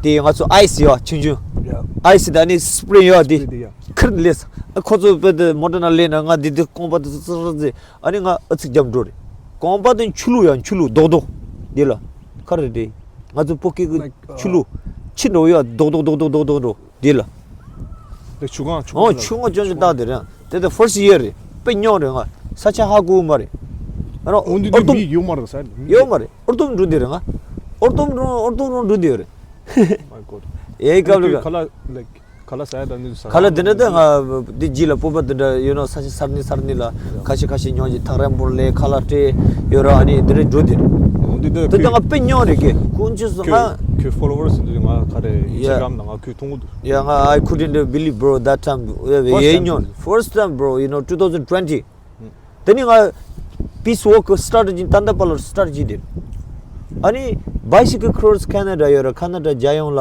དེ་ང་ཚོ་ice ཡོད་ཆུང་ཆུང་ice ད་ཨ་ནི་spring ཡོད་དེ་ཁིར་ལས། ཨ་ཁོ་ཚོ་བེ་དེ་མོ་ཊ་ན་ལས་ན་ང་དེ་དེ་རྐང་པ་དེ་ཙི་ཙི་ཙི། ཨ་ནི་ང་ཨ་ཚིག་རྒྱབ་འགྲོ་རེད། རྐང་པ་དེ་ཆུ་ལུག་ཡང་ཆུ་ལུག་རྡོག་རྡོག་འདི་ལ། ག་རེ་རེད། ང་ཚོ་སྤོ་ཀི་གི་ཆུ་ལུག་ཕྱི་འགྲོ་ཡ་རྡོག་རྡོག་རྡོག་རྡོག་རྡོག་རྡོག་འགྲོ་འདི་ལ། དེ་ཆུ་གང་ཆུ་ཨོ་གང་ཆུ་ང་ཅོན་ཅོན་བཏང་དེ་རེད། དེ་དེ་first year རེད། དཔེ་ཉོག་རེད། ང་ས་ཆ་ཧ་གོ་མ་རེད། ཨ་རོ་འོན་ཏེ་ཨོར་དུམ་མི་ཡོད་མ་རེད་ས། ཡོད་མ་རེད། ཨོར་དུམ་འགྲོ་དེ་རེད། ང་ཨོར་དུམ་རོ་ཨོར་དུམ་རོ་འགྲོ་དེ་རེད། My God. ཨེ་ཀབ་ལུ་ག་ཁ་ལ་like ཁ་ལ་ཟ་ཡ་དང་ནི་ཁ་ལ་དེ་འདྲ་དེ་ང་དེ་རྗེས་ལ་སྤོབས་པ་དེ་འདྲ་ཡོད་ན་ས་ཆ་གསར་ནི་གསར་ནི་ལ་ཁ་ཤས་ཁ་ཤས་ཉོ་ཅིག་ཐག་རིང་པོར་ལས་ཁ་ལག་སྤྲད་ཡོད་ར། ཨ་ནི་དེ་འདྲ་འགྲོ་དེ་རེད། འདི་འདི་དེ་ཁོས་ང་དཔེ་ཉོ་རེད་གི། ཀུན་ཅི་སོ་ང་ཁོས་ཁོས་followers འདི་ང་ག་རེ Yeah. Instagram ནང་ང་ཁོས་མཐོང་གི་འདུག Yeah, ང་I couldn't believe, bro, that time. Yeah, First yeah, time. ཉོ། First time, bro, you know, twenty twenty. དེ་ནི་ང་peace walk strategy ཏན་ཏན་པ་ལོར་strategy དེ། ཨ་ནི་Bicycle Cross Canada ཡོད་ར། ཁ་ན་ཌ་རྒྱལ་ཡོངས་ལ་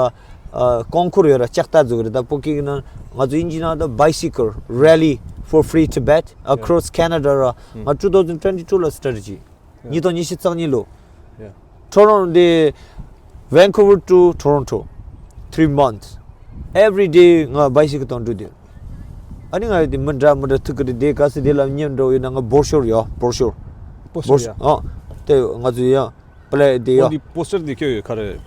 ཀོང་ཁུར་ཡོད་ར། ལྕགས་རྟ་བཟོ་གི་རེད། ད་བོད་སྐད་ནང་ང་ཚོ་དབྱིན་ཇི་ནང་ད་Bicycle Rally for Free Tibet across Canada ར། ང་two thousand twenty two ལ་strategy། ཉིས་སྟོང་ཉི་ཤུ་རྩ་གཉིས་ལོ། Toronto དེ། Vancouver to Toronto, three months. Every day ང་bicycle དང་འགྲོ་དེ། ཨ་ནི་ང་དེ་མི་འདྲ་མི་འདྲ་ཐུག་གི་རེད། དེ་ག་སེ་དེ་ལ་ཉན་འགྲོ་ཡོད་ན་ང་brochure ཡོད། Brochure. Brochure ཡ། ཨ་དེ་ང་ཚོ་ཡ་པ་ལེ་དེ་ཡ། འདི་poster འདི་ཁྱོད་ཡོད་ག་རེ།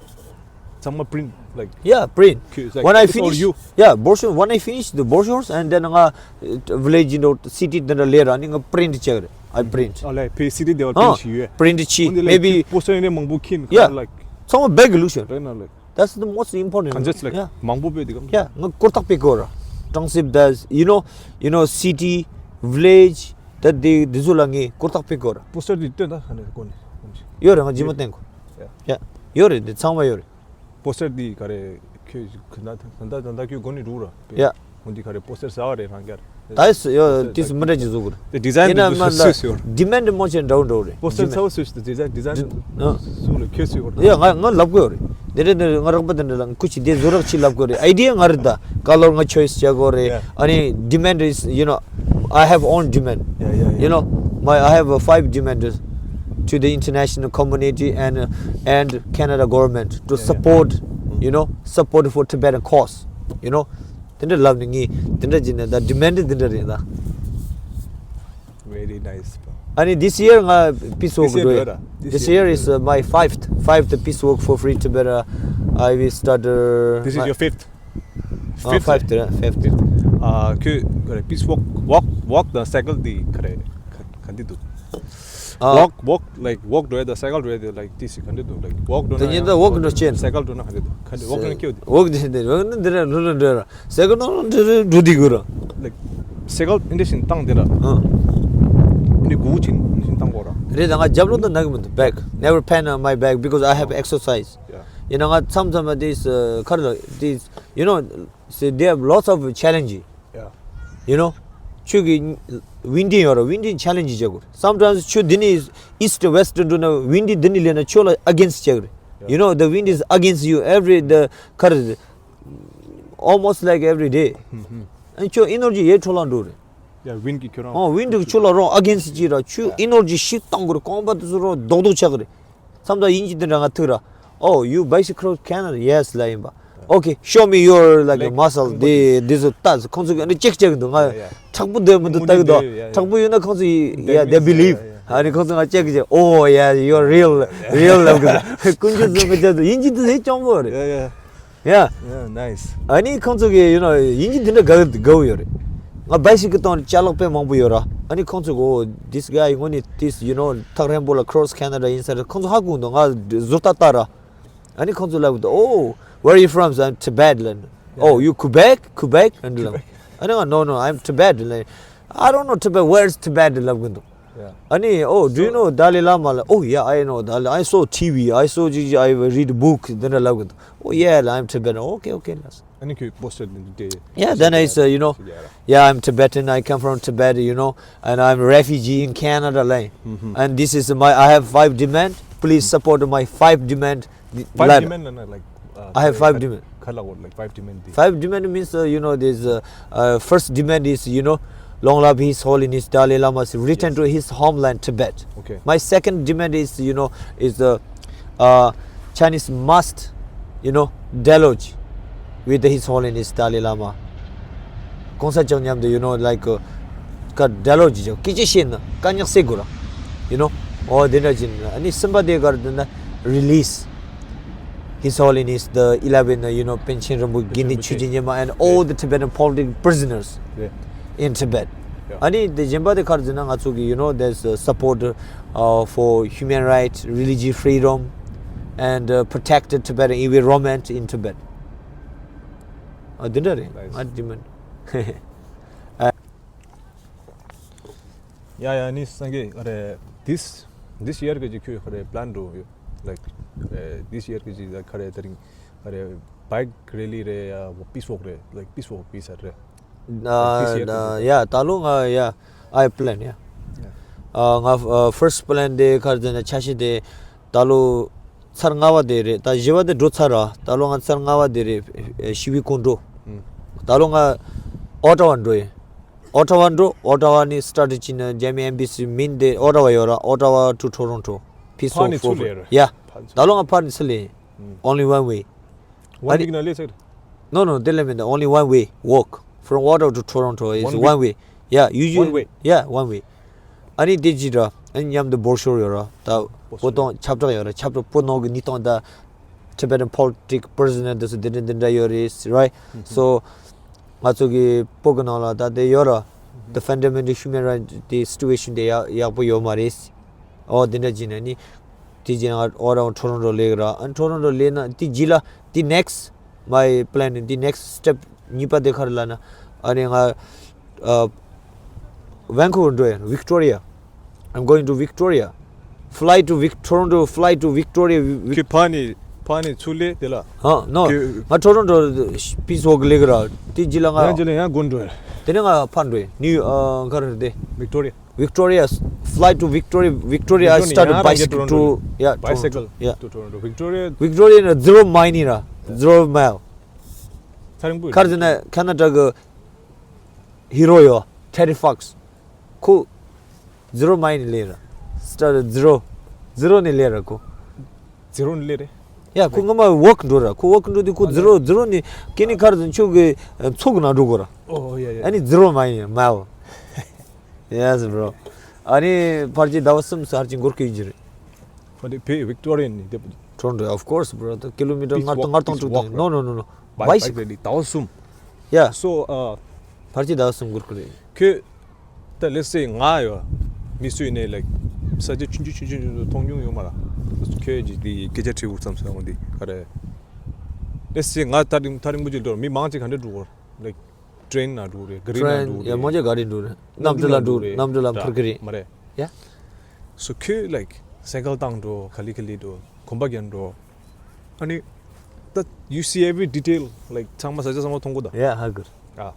ཚང་མ་print like Yeah, print. ཁྱོད like When I it's all finish, you. Yeah, brochure. When I finish the brochures and then ང་village in the city དེ་འདྲ་ལས་ར་ནི་ང་print བྱས་རེད། I print. ཨ་ལེ་ཕེ་city དེ་བ་ཨ་print བྱས་ཡོད། Print བྱས། འོན་ཏེ་like maybe poster ཡིན་ནས་མང་པོ་ཁྱིན Yeah. like ཚང་མ་bag illusion. རེད་ན་like That's the most important. གང་ཅི་like Yeah. མང་པོ་པོ་དེ་གམ། Yeah, ང་ཀོར་ཐག་པའི་སྐོར་ར། གྲོང་གསེབ་དེ། you know, you know, city, village དེ་དེ་དེ་ཚོ་ལ་ངས་ཀོར་ཐག་པའི་སྐོར་ར། poster འདི་སྟོན་ད་ཁ་ནས་ཀོ་ནས། ཡོད་རེད། ང་ཇི་མ་བསྟན་གོ Yeah. Yeah. ཡོད་རེད། འདི་ཚང་མ་ཡོད་རེད། poster འདི་ག་རེ་ཁྱོད་ག་ད་ད་ད་ད་ཁྱོད་གོ་ནས་འགྲོ་ར། Yeah. འོན་ཏེ་ག་རེ་poster ཟ་བ་རེད་རང་རྒྱལ། ད་ཡིས་ཡོད་དེ་སུ་མི་འདྲ་ཅིག་བཟོ་དགོས། དེ་design ཡིན་ན་དེ་མ་ཚོ་ད་སུས་ཡོད། demand མོ་ཆེ་འདྲ་བོ་འདྲ་བོ་རེད། poster ཚ་བོ་སུས་དེ་design design ཨ། སུ་ལ་ཁྱོད་སུས་ཡོད། ཡ་ང་ང་ལབ་དགོས་རེད། དེ་རེད་དེ་རེད། ང་རག་པ་དེ་འདྲ་ལ་ཁུ་ཆི་དེ་བཟོ་རག་ཆི་ལབ་དགོས་རེད། idea ང་རེད་ད། color ང་choice བྱ་དགོས་རེད། Yeah. ཨ་ནི་demand is, you know, I have own demand. Yeah, yeah, yeah. You know, my I have a five demand to the international community and and Canada government to Yeah, yeah. support, you know, support for Tibetan cause. You know, དེ་འདྲ་ལབ་ནི་ངས་དེ་འདྲ་བྱས་ནས་ད་demand དེ་འདྲ་རེད་ད། Very nice, bro. ཨ་ནི་this year ང་peace walk This year འགྲོ་ཡ། འགྲོ་ཡ་ར། This This year year is uh, my fifth, fifth peace walk for free Tibet. Uh, I will start. Uh, This is my- your fifth? Uh, Fifth? fifth, uh, fifth. Fifth. Uh, ཁྱོད་ག་རེ་peace walk, walk, walk དང་cycle དེ་ག་རེ་ག་ག་འདི་འདུག་ཨ། walk, walk, like walk འགྲོ་ཡ་དང་cycle འགྲོ་ཡ་དེ་like this ག་འདི་འདུག like walk འགྲོ་ན་དེ་ཉིད་ད་walk འགྲོ་ཅན། cycle འགྲོ་ན་ག་འདི་འདུག་ག་འདི་walk ན་ཁྱོད་དེ། walk དེ་འདི་འགྲོ་ན་འདི་ར་འགྲོ་ན་འགྲོ་ར། སེ་ཀོན་ནང་འདྲི་འདྲི་འགྲོ་དེ་དགོས་ར། like སེ་ཀལ་འདི་བཞིན་བཏང་དེ་ར། ཨ། འདི་གུ་ཆིན་འདི་བཞིན་བཏང་དགོས་ར། རེད་ད། ང་རྒྱབ་ལོགས་ད་ནག་མི་འདུག back never pain on my back because I have exercise. Yeah. ཡིན་ན་ང་མཚམས་མཚམས་this uh, ཁར་this, you know, see, they have lots of challenge. Yeah. You know, ཁྱོད་ཀྱི་windy ཡོད་ར། windy challenge བྱེད་དགོས། sometimes ཁྱོད་འདི་ནས་east west འགྲོ་ན་windy འདི་ནས་ལེན་ན་ཁྱོད་ལ་against བྱེད་དགོས། you know, the wind is against you every the ཁར། almost like every day. ཨ་ཁྱོད་energy ཡེ་འཕྲོ་བརླག་འགྲོ་རེད། Yeah, wind གི་ཁྱོད་རང་། ཨོ་wind གི་ཁྱོད་ལ་རང་against གྱིས་ར། ཁྱོད་energy ཞིག་བཏང་དགོས་རེད། རྐང་པ་དེ་ཚོ་རང་རྡོག་རྡོག་ཆགས་ཀྱི་རེད། མཚམས་དང་དབྱིན་ཇི་དེ་འདྲ་ང་ཐུག་ར། Oh, you bicycle Canada? Yes ལ་ཡིན་པ། Okay, show me your like like, muscle. དེ་དེ་ཚོ་ལྟ། ཁོང་ཚོ་གི་ཨ་ནི་ཅེག་ཅེག་འདུག་ང་yeah, yeah. མཁྲེགས་པོ་དེ་མི་འདུག་ལྟ་གི་འདུག yeah, yeah. མཁྲེགས་པོ་ཡོད་ན་ཁོང་ཚོ་yeah, yeah, they believe. ཨ་ནི་ཁོང་ཚོ་ང་ཅེག་ཅེག Oh yeah, you're real, real ལབ་གི་འདུག་ཀུན་སྤྱོད་ཚོ་ང་ཅེག་ཏུ་དབྱིན་ཇི་དེ་ཚོ་གྱོང་པོ་རེད། Yeah, yeah. Yeah. Yeah, nice. ཨ་ནི་ཁོང་ཚོ་གི་you know དབྱིན་ཇི་དེ་འདྲ་དགའ་དགའ་བོ་ཡོད་རེད། ང་bicycle གཏོང་ཅ་ལག་དཔེ་མང་པོ་ཡོད་ར། ཨ་ནི་ཁོང་ཚོ་གོ this guy ངོ་ནི་this you know ཐག་རིང་པོ་ལ cross Canada ཡིན་ས་རེད། ཁོང་ཚོ་ཧ་གོ་འདུག་ང་ཟུར་ལྟ་ལྟ་ར། ཨ་ནི་ཁོང་ཚོ་ལབ་འདུག Oh, where are you from? I'm Tibet ལབ། Oh, you Quebec? Quebec? ཨ་ནི་ལབ། ཨ་ནི་ང་no, no, I'm Tibet ལབ། I don't know Tibet. Where's Tibet? ལབ་གི་འདུག Yeah. ཨ་ནི། Oh, do you know Dalai Lama? ལ། Oh, yeah, I know Dalai. I saw T V, I saw G G, I read book དེ་འདྲ་ལབ་གི་འདུག Oh, yeah, I'm Tibetan. Okay, okay. ཨ་ནི་ཁྱོད་poster འདི་འདྲ། Yeah, then I said, you know, yeah, I'm Tibetan, I come from Tibet, you know, and I'm a refugee in Canada ལབ། And this is my, I have five demand. Please support my five demand. Five demand ལབ་ན་like uh, I have five demand. ག་ལ་གོ like five demand འདི། Five demand means uh, you know, there's uh, uh, first demand is, you know, long live His Holiness Dalai Lama, return to his homeland Tibet. Okay. My second demand is, you know, is the uh, Chinese must, you know, dialogue with His Holiness Dalai Lama. གོང་ས་མཆོག་མཉམ་དུ་you know like uh, ག་dialogue བྱེད་ཅོག་སྐད་ཆ་བཤད་ན་དཀའ་རྙོག་སེལ་དགོས་ར། you know, འོ་དེ་འདྲ་བྱེད་ན། ཨ་ནི་གསུམ་པ་དེ་ག་རེ་འདུག་ན། release His Holiness the eleventh, you know, པཎ་ཆེན་རིན་པོ་དགེ་འདུན་ཆོས་ཀྱི་ཉི་མ and all the Tibetan political prisoners in Tibet. ཨ་ནི་དེ་གཞན་པ་དེ་ག་རེ་ཟེར་ན། ང་ཚོ་གི you know, there's uh, support uh, for human rights, religious freedom, and uh, protect the Tibetan environment in Tibet. ཨ་དེ་འདྲ་རེད། ང་demand. ཡ་ཡ་ནི་སངས་རྒྱས་ཨ་རེ། this this year གི་ཅིག་ཁྱོད་ཨ་རེ་plan འགྲོ་ཡོད། Like, uh, this year གི་ཅིག་ག་རེ་དེ་རིང་ག་རེ་bike rally རེད་ཡ་peace walk རེད། Like, peace walk, peace རེད། This year གི་ཅིག yeah, ད་ལོ་ང་yeah, I plan, yeah. Yeah. ཨ་ང་ཨ་first plan དེ་ག་རེ་ཟེར་ན་འཆར་གཞི་དེ་ད་ལོ་ཚར་ལྔ་པ་དེ་རེད། ད་བཞི་པ་དེ་འགྲོ་ཚར་ར། ད་ལོ་ང་ཚར་ལྔ་པ་དེ་རེད། ཨེ་ཞི་བའི་སྐུ་མགྲོན། ཨུམ། ད་ལོ་ང་ཨོ་ཊ་ཝ་འགྲོ་ཡིན། ཨོ་ཊ་ཝ་འགྲོ། ཨོ་ཊ་ཝ་ནས་start བྱས་ན་རྒྱ་མི་embassy མིན་དེ་ཨོ་ཊ་ཝ་ཡོད་ར། Ottawa to Toronto, peace walk forward. ཕར་ནས་ཚུར་ལེན་རེད། Yeah. ཕར་ནས་ཚུར། ད་ལོ་ང་ཕར་ནས་ཚུར་ལེན། ཨུམ། Only one way. One ཨ་way ནི་གི་ན་ལས་ཚར། No, no, དེ་ལས་མིན། Only one way walk from Ottawa to Toronto is one way. One way. Yeah, you, you, one way. Yeah, one way. ཨ་ནི་དེ་ཅི་འདྲ། ཨ་ནི་མཉམ་དུ་brochure ཡོད་ར། ད་པོ་ཏོང་ཁྱབ་བསྒྲགས་ཡོད་ར། ཁྱབ་བསྒྲགས་པོ་ནོར་གི་ཉིས་སྟོང་ད་Tibetan politics prisoner དེ་ཚོ་འདི་འདྲ་འདི་འདྲ་ཡོད་རེད། Right? So ང་ཚོ་གི་པོ་གི་ནང་ལ་ད་དེ་ཡོད་ར། The fundamental human rights དེ་situation དེ་ཡག་ཡག་པོ་ཡོད་མ་རེད། ཨོ་དེ་འདྲ་བྱས་ནས་ནི་དེ་རྗེས་ང་ཨོ་རང་Toronto སླེབས་ར། ཨ་Toronto སླེབས་ན་དེ་རྗེས་ལ་དེ་next my plan དེ་next step གཉིས་པ་དེ་ག་རེ་ལབ་ན། ཨ་ནི་ང་ཨ་Vancouver འགྲོ་ཡ། Victoria. I'm going to Victoria. Fly to Vic Toronto, fly to Victoria. Vic- ཁྱོད་ཕར་ནས་ཕར་ནས་ཚུར་སླེབས་དེ་ལ། ཨ་no. ཁྱོད་ང་Toronto peace walk སླེབས་ར། དེ་རྗེས་ལ་ང་ཡང་རྗེས་ལ་ཡང་དགོན་འགྲོ་ཡ། དེ་ནས་ང་ཕར་འགྲོ་ཡ། New ཨ་ག་རེ་རེད་དེ། Victoria. Victoria, fly to Victoria. Victoria, I Victoria ནས་start ཡང་རང་གི་bicycle Toronto to, yeah, Toronto. Bicycle yeah. To Toronto. Victoria. Victoria ནི་zero mile ཡིན་ར། Zero mile. ཚ་རིང་པོ་ཡིན། ག་རེ་ཟེར་ན་Canada གི་hero ཡོད། Terry Fox. ཁོ་zero mile ནས་སླེབས་ར། Start zero. Zero ནས་སླེབས་ར་ཁོ། Zero ནས་སླེབས་རེད། ཡ་ཁོ་སྔོན་མ་walk འགྲོ་ར། ཁོ་walk འགྲོ་དུས་ཁོ་ཨ་zero, zero ནས་ཁྱེད་ནི་ག་རེ་ཟེར། ཁྱོད་ཀྱི་མཚོ་གི་ནང་འགྲོ་དགོས་ར། Oh yeah, yeah. ཨ་ནི་zero mile, mile. Yes, bro. ཨ་ནི་ཕལ་ཆེར་ཟླ་བ་གསུམ་ཙམ་ཕལ་ཆེར་འགོར་གྱི་ཡོད་ཀྱི་རེད། But the pay Victorian ནི་དེ། Toronto, of course, bro. ད་ཀི་ལོ་མི་ཊར་ལྔ་སྟོང་ལྔ་སྟོང་དྲུག་སྟོང་། No, no, no, no. Bicycle. Bike rally ཟླ་བ་གསུམ། Yeah. So, uh, ཕལ་ཆེར་ཟླ་བ་གསུམ་འགོར་གྱི་རེད། ཁྱོད་ད་let's say ང་ཡོད། མི་སུ་ཡིན་ནའི་like ས་ཆ་ཆུང་ཆུང་ཆུང་ཆུང་ཆུང་མཐོང་མྱོང་ཡོད་མ་ར། ཁྱོད་ཀྱིས་དེ་སྐད་ཆ་དྲི་དགོས་བསམ་སོང་། འོ་འདི་ག་རེ། Let's say ང་ཐག་རིང་ཐག་རིང་པོ་ཅིག་འགྲོ། མི་མང་ཅིག་ག་འདྲ་འགྲོ་གོ། Like train ནང་འགྲོ་རེད། ག་རི་ནང་འགྲོ་རེད། ཡ་མོ་ཅིག་ག་རི་འགྲོ་རེད། གནམ་གྲུ་ལ་འགྲོ། གནམ་གྲུ་ལ་འཕུར་གི་རེད། མ་རེད། Yeah. So ཁྱོད་like cycle བཏང་འགྲོ། ག་ལེ་ག་ལེ་འགྲོ། གོམ་པ་རྒྱག་འགྲོ། ཨ་ནི་ད་you see every detail, like ཚང་མ་ས་ཆ་ཚང་མ་མཐོང་གོ་ད། Yeah, ཧ་གོ། ཨ།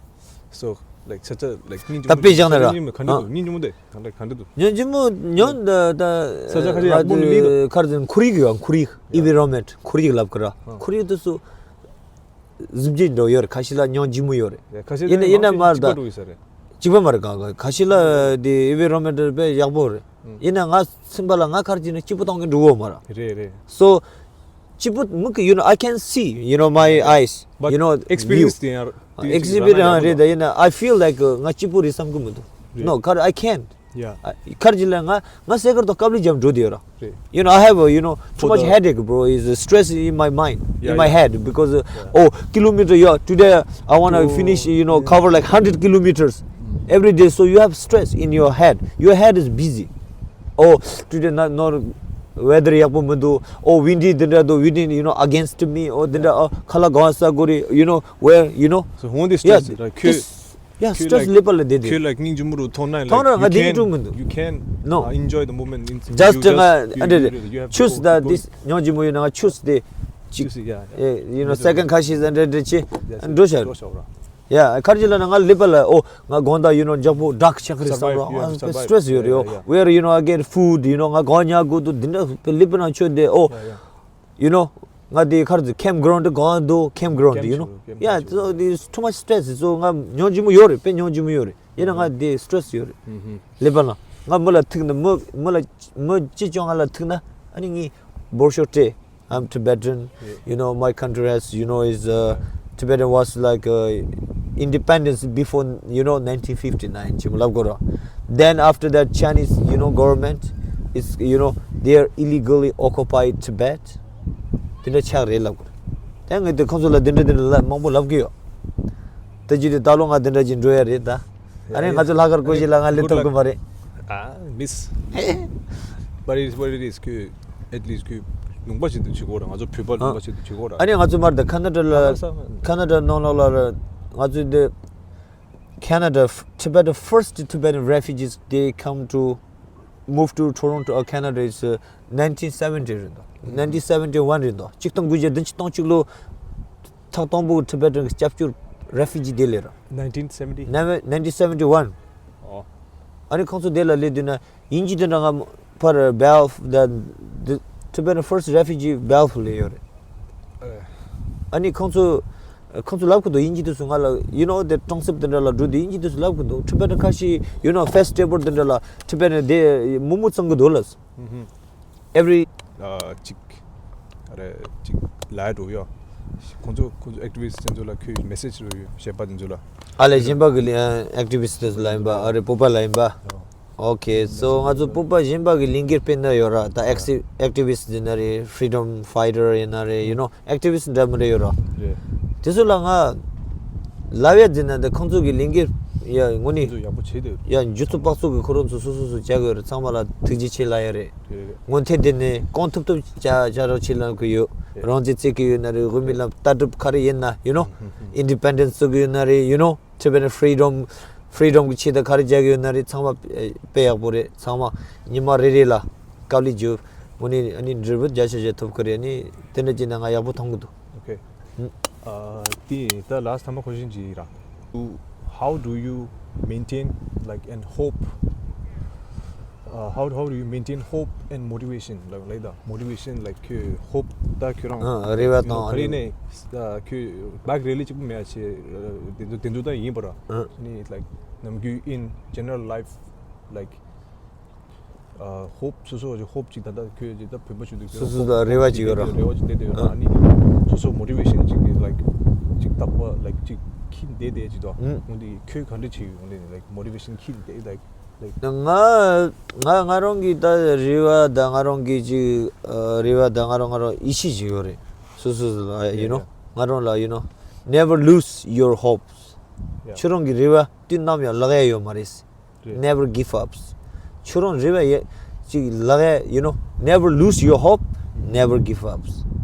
So like ས་ཆ་like སྙིང་རྗེ་དཔེ་བཞག་ན་ར། ག་འདྲ་འདུག་སྙིང་རྗེ་མོ་དེ་ག་འདྲ་ག་འདྲ་འདུག་སྙིང་རྗེ་མོ་ཉོན་ད་ད། ས་ཆ་ཁ་ཤས་ཡག་པོ་མི་ལི་ད། ཁར་ཟིན་ཁོར་ཡུག་ཡོད། ཁོར་ཡུག environment ཁོར་ཡུག་ལབ་གི་ར། ཁོར་ཡུག་དེ་ཚོ་གཟི་བརྗིད་འདྲ་ཡོད་རེད། ཁ་ཤས་ལ་སྙིང་རྗེ་མོ་ཡོད་རེད། ཁ་ཤས་ཡིན་ན་ཡིན་ན་མར་ད་གཅིག་པ་འགྲོ་ཡོད་ས་རེད། གཅིག་པ་མ་རེད། ག་ག་ཁ་ཤས་ལ་དེ་environment དཔེ་ཡག་པོ་རེད། ཡིན་ན་ང་ཚིམ་པ་ལ་ང་ཁར་གྱིས་ན་སྐྱིད་པོ་གཏོང་གི་འགྲོ་གོ་མ་ར། རེད་རེད། So སྐྱིད་པོ་མིག་གི you know, I can see, you know, my eyes, but you know, experience དེ་ཡང་དེ་experience རང་རེད་ད། ཡིན་ན་I feel like ང་སྐྱིད་པོ་རེད་བསམ་གི་མི་འདུག No, ཁར་I can't. Yeah. ཁར་གྱིས་ལ་ང་ང་སེ་ཀར་དང་ཀབ་ལི་ཇམ་འགྲོ་དེ་ཡོད་ར། རེད། You know, I have a, you know, too much headache, bro. Is stress in my mind, in my head, because uh, oh, kilometer, yeah, today I want to finish, you know, cover like hundred kilometers every day. So you have stress in your head. Your head is busy. Oh, today not, not weather ཡག་པོ་མི་འདུག Oh, windy དེ་འདྲ་འདུག Windy, you know, against me. Oh, དེ་འདྲ། Oh, ཁ་ལག་གང་ཟ་དགོས་རེད། You know, where, you know. So ཧོང་དེ་yeah, སི་ཊེ་རེད་ཁྱོད། Yeah, སི་ཊེ་རེ་སི་ལེ་པ་ལ་དེ་དེ། ཁྱོད་like སྙིང་རྗེ་མོ་རུ་མཐོང་ན་like མཐོང་ན་ང་དེ་ཡིན་འགྲོ་མི་འདུག you can, no, uh, enjoy the moment. Just ང་འདྲ་ཆུས་ད་དེ་སྙིང་རྗེ་མོ་ཡོད་ན་ང་ཆུས་དེ་ཅིག you know, second ཁ་ཤས་འདྲ་འདྲ་ཅིག་འགྲོ་ཤག Yeah, ཁར་གྱིས་ལ་ན་ང་ལེ་པ་ལ། Oh, ང་དགོང་དག you know འཇག་པོ་ཌག་ཆགས་ཀྱི་རེད་བསམ་རོགས། Stress ཡོད་རེད། Oh, where, you know, I get food, you know, ང་གང་ཉལ་དགོས་འདུག་འདི་འདྲ་ལེ་པ་ན་ཆོས་དེ། Oh, you know, ང་དེ་ཁར་དུ་campground གང་འདུག campground, you know. Yeah, so there's too much stress. So ང་སྙིང་རྗེ་མོ་ཡོད་རེད། དཔེ་སྙིང་རྗེ་མོ་ཡོད་རེད། ཡིན་ན་ང་དེ་stress ཡོད་རེད། ལེ་པ་ན་ང་མི་ལ་ཐུག་ན་མི་མི་ལ་མི་ཅི་ཅོ་ང་ལ་ཐུག་ན་ཨ་ནི་ངས་འབོར་ཤོག་སྤྲད། I'm Tibetan. You know, my country has, you know, is uh, Tibetan was like uh, independence before, you know, nineteen fifty-nine. ཅིག་ལབ་དགོས་ར། Then after that, Chinese, you know, government is, you know, they are illegally occupied Tibet. དེ་འདྲ་ཆགས་རེད་ལབ་དགོས་ར། དེ་ངས་དེ་ཁོང་ཚོ་ལ་དེ་འདྲ་དེ་འདྲ་ལབ་མང་པོ་ལབ་གི་ཡོད། དེ་བྱས་ཏེ་ད་ལོ་ང་དེ་འདྲ་ཅིག་འགྲོ་ཡ་རེད་ད། ཨ་ནི་ང་ཚོ་ལྷག་དཀར་སྐུ་ཞབས་ལ་ང་ལེན་ཐུབ་གི་མ་རེད། Ah, miss. But it is what it is. ཁྱོད་at least ཁྱོད་ལུང་པ་ཞིག་ཏུ་བྱེད་དགོས་ར། ང་ཚོ་བོད་པ་ལུང་པ་ཞིག་ཏུ་བྱེད་དགོས་ར། ཨ་ནི་ང་ཚོ་མར་ད་ཁ་ན་ཌ་ལ་ཁ་ན་ཌ་ནང་ལོགས་ལ་ང་ཚོ་འདི་Canada, Tibet, first Tibetan refugees, they come to Move to Toronto, uh, Canada is, uh, nineteen seventy རེད་འདུག nineteen seventy one རེད་འདུག་གཅིག་སྟོང་དགུ་བརྒྱ་བདུན་ཅུ་དོན་གཅིག་ལོ་ཐག་དང་པོ་Tibetan་གི་སྐྱབས་བཅོལ་refugee་དེ་ལས་ར། nineteen seventy nineteen seventy one ཨོ། ཨ་ནི་ཁོང་ཚོ་དེ་ལ་སླེབས་དུས་ན་དབྱིན་ཇི་དེ་འདྲ་ང་ཕར་Banff the, the Tibetan first refugee Banff ལ་ཡོད་རེད། ཨ་ནི་ཁོང་ཚོ་ཁོང་ཚོ་ལབ་གི་འདུག་དབྱིན་ཇི་དེ་ཚོ་ང་ལ་you know the གྲོང་གསེབ་དེ་འདྲ་ལ་འགྲོ་དུས་དབྱིན་ཇི་དེ་ཚོ་ལབ་གི་འདུག Tibetan་ཁ་ཤས you know festival དེ་འདྲ་ལ་Tibetan་དེ་མོག་མོག་བཙོང་གི་འདུག་ལབ། every ཨ་ཅིག་ཨ་རེ་ཅིག་ལ་འགྲོ་ཡོད། ཁོང་ཚོ་ཁོང་ཚོ་activist་དེ་ཚོ་ལ་ཁོས་message་རོ་ཡོད་གཞན་པ་དེ་ཚོ་ལ། ཨ་ལས་གཞན་པ་གི་activist་དེ་ཚོ་ལ་ཡིན་པ་ཨ་རེ་བོད་པ་ལ་ཡིན་པ། Okay so ང་ཚོ་བོད་པ་གཞན་པ་གི་ལས་འགུལ་སྤེལ་ན་ཡོད་ར་ད་acti- activist་ཡིན་ན་རེད། Freedom fighter་ཡིན་ན་རེད། you know activist་འདྲ་མི་འདྲ་ཡོད་ར། རེད། དེ་ཚོ་ལ་ང་ལབ་ཡ་འཛིན་ན་འདི་ཁོང་ཚོ་གི་ལས་འགུལ་ཡ་དངོས་གནས་ཁོང་ཚོ་ཡག་པོ་བྱེད་འདུག་ཡ་འཇུ་ཚོ་དཔག་ཚོ་གི་ཁོ་རང་ཚོ་སོ་སོ་སོ་བྱ་དགོས་རེད། ཚང་མ་ལ་ཐུགས་རྗེ་ཆེ་ལབ་ཡ་རེད། རེད་རེད། སྔོན་ཐེངས་འདི་ནས་གང་ཐུབ་ཐུབ་བྱ་བྱ་རོགས་བྱེད་ལབ་གི་ཡོད། རེད། རང་བཙན་རྩོད་གི་ཡོད་ན་རེད། དབུ་མའི་ལམ་ལྟ་གྲུབ་ག་རེ་ཡིན་ན་you know independence་རྩོད་གི་ཡོད་ན་རེད། you know Tibetan freedom freedom་གི་ཆེད་དུ་ག་རེ་རྒྱག་གི་ཡོད་ན་རེད། ཚང་མ་དཔེ་ཡག་པོ་རེད། ཚང་མ་ཉི་མ་རེ་རེ་ལ་དཀའ་ལས་རྒྱོབ། དངོས་གནས་ཨ་ནི་འབྲས་བུ་བརྒྱ་ཆ་བརྒྱ་ཐོབ་གི་རེད། ཨ་ནི་དེ་འདྲ་བྱས་ན་ང་ཡག་པོ་མཐོང་གི་འདུག Okay. ཨ་དེ་ད་last་time་question་ཅིག་ར། How do you maintain like and hope? Uh, how, how do you maintain hope and motivation? Like, like the motivation, like ཁྱོད་hope ད་ཁྱོད་རང་ཨ་རེ་བ་དང་ག་རེ་ནས་ད་ཁྱོད་back rally་གཅིག་པུ་མེད་ཆེ་དེ་ཚོ་དེ་ཚོ་ད་ཡིན་པ་ར། ཨ་ནི་like ནམ་རྒྱུན་in general life, like uh, hope སོ་སོ་གི་hope་ཅིག་ད་ལྟ་ཁྱོད་ཀྱི་ད་བོད་པ་ཞུ་དུས་སོ་སོ་ད་རེ་བ་ཅིག་ཡོད་ར། རེ་བ་ཅིག་བསྡད་དེ་ཡོད་ར། ཨ་ནི་སོ་སོ་motivation་ཅིག་གི་like་ཅིག་བཏགས་པ་like་ཅིག་ཁྱི་བསྡད་དེ་ཅིག་ད་འོན་ཏེ་ཁྱོད་ག་འདྲ་བྱེད་ཡོད་འོན་ཏེ་like motivation་ཁྱི་བསྡད་like like ང་ང་ང་རང་གི་ད་རེ་བ་ད་ང་རང་གི་ཅིག་རེ་བ་ད་ང་རང་ང་རང་ཡིད་ཆེས་ཅིག་ཡོད་རེད། སོ་སོ་སོ་ལ་you know ང་རང་ལ་you know never lose your hopes. ཁྱོད་རང་གི་རེ་བ་དུས་ནམ་ཡང་བརླག་ཡ་ཡོད་མ་རེད། Never give up. ཁྱོད་རང་རེ་བ་ཡ་ཅིག་བརླག་ཡ you know never lose your hope, never give up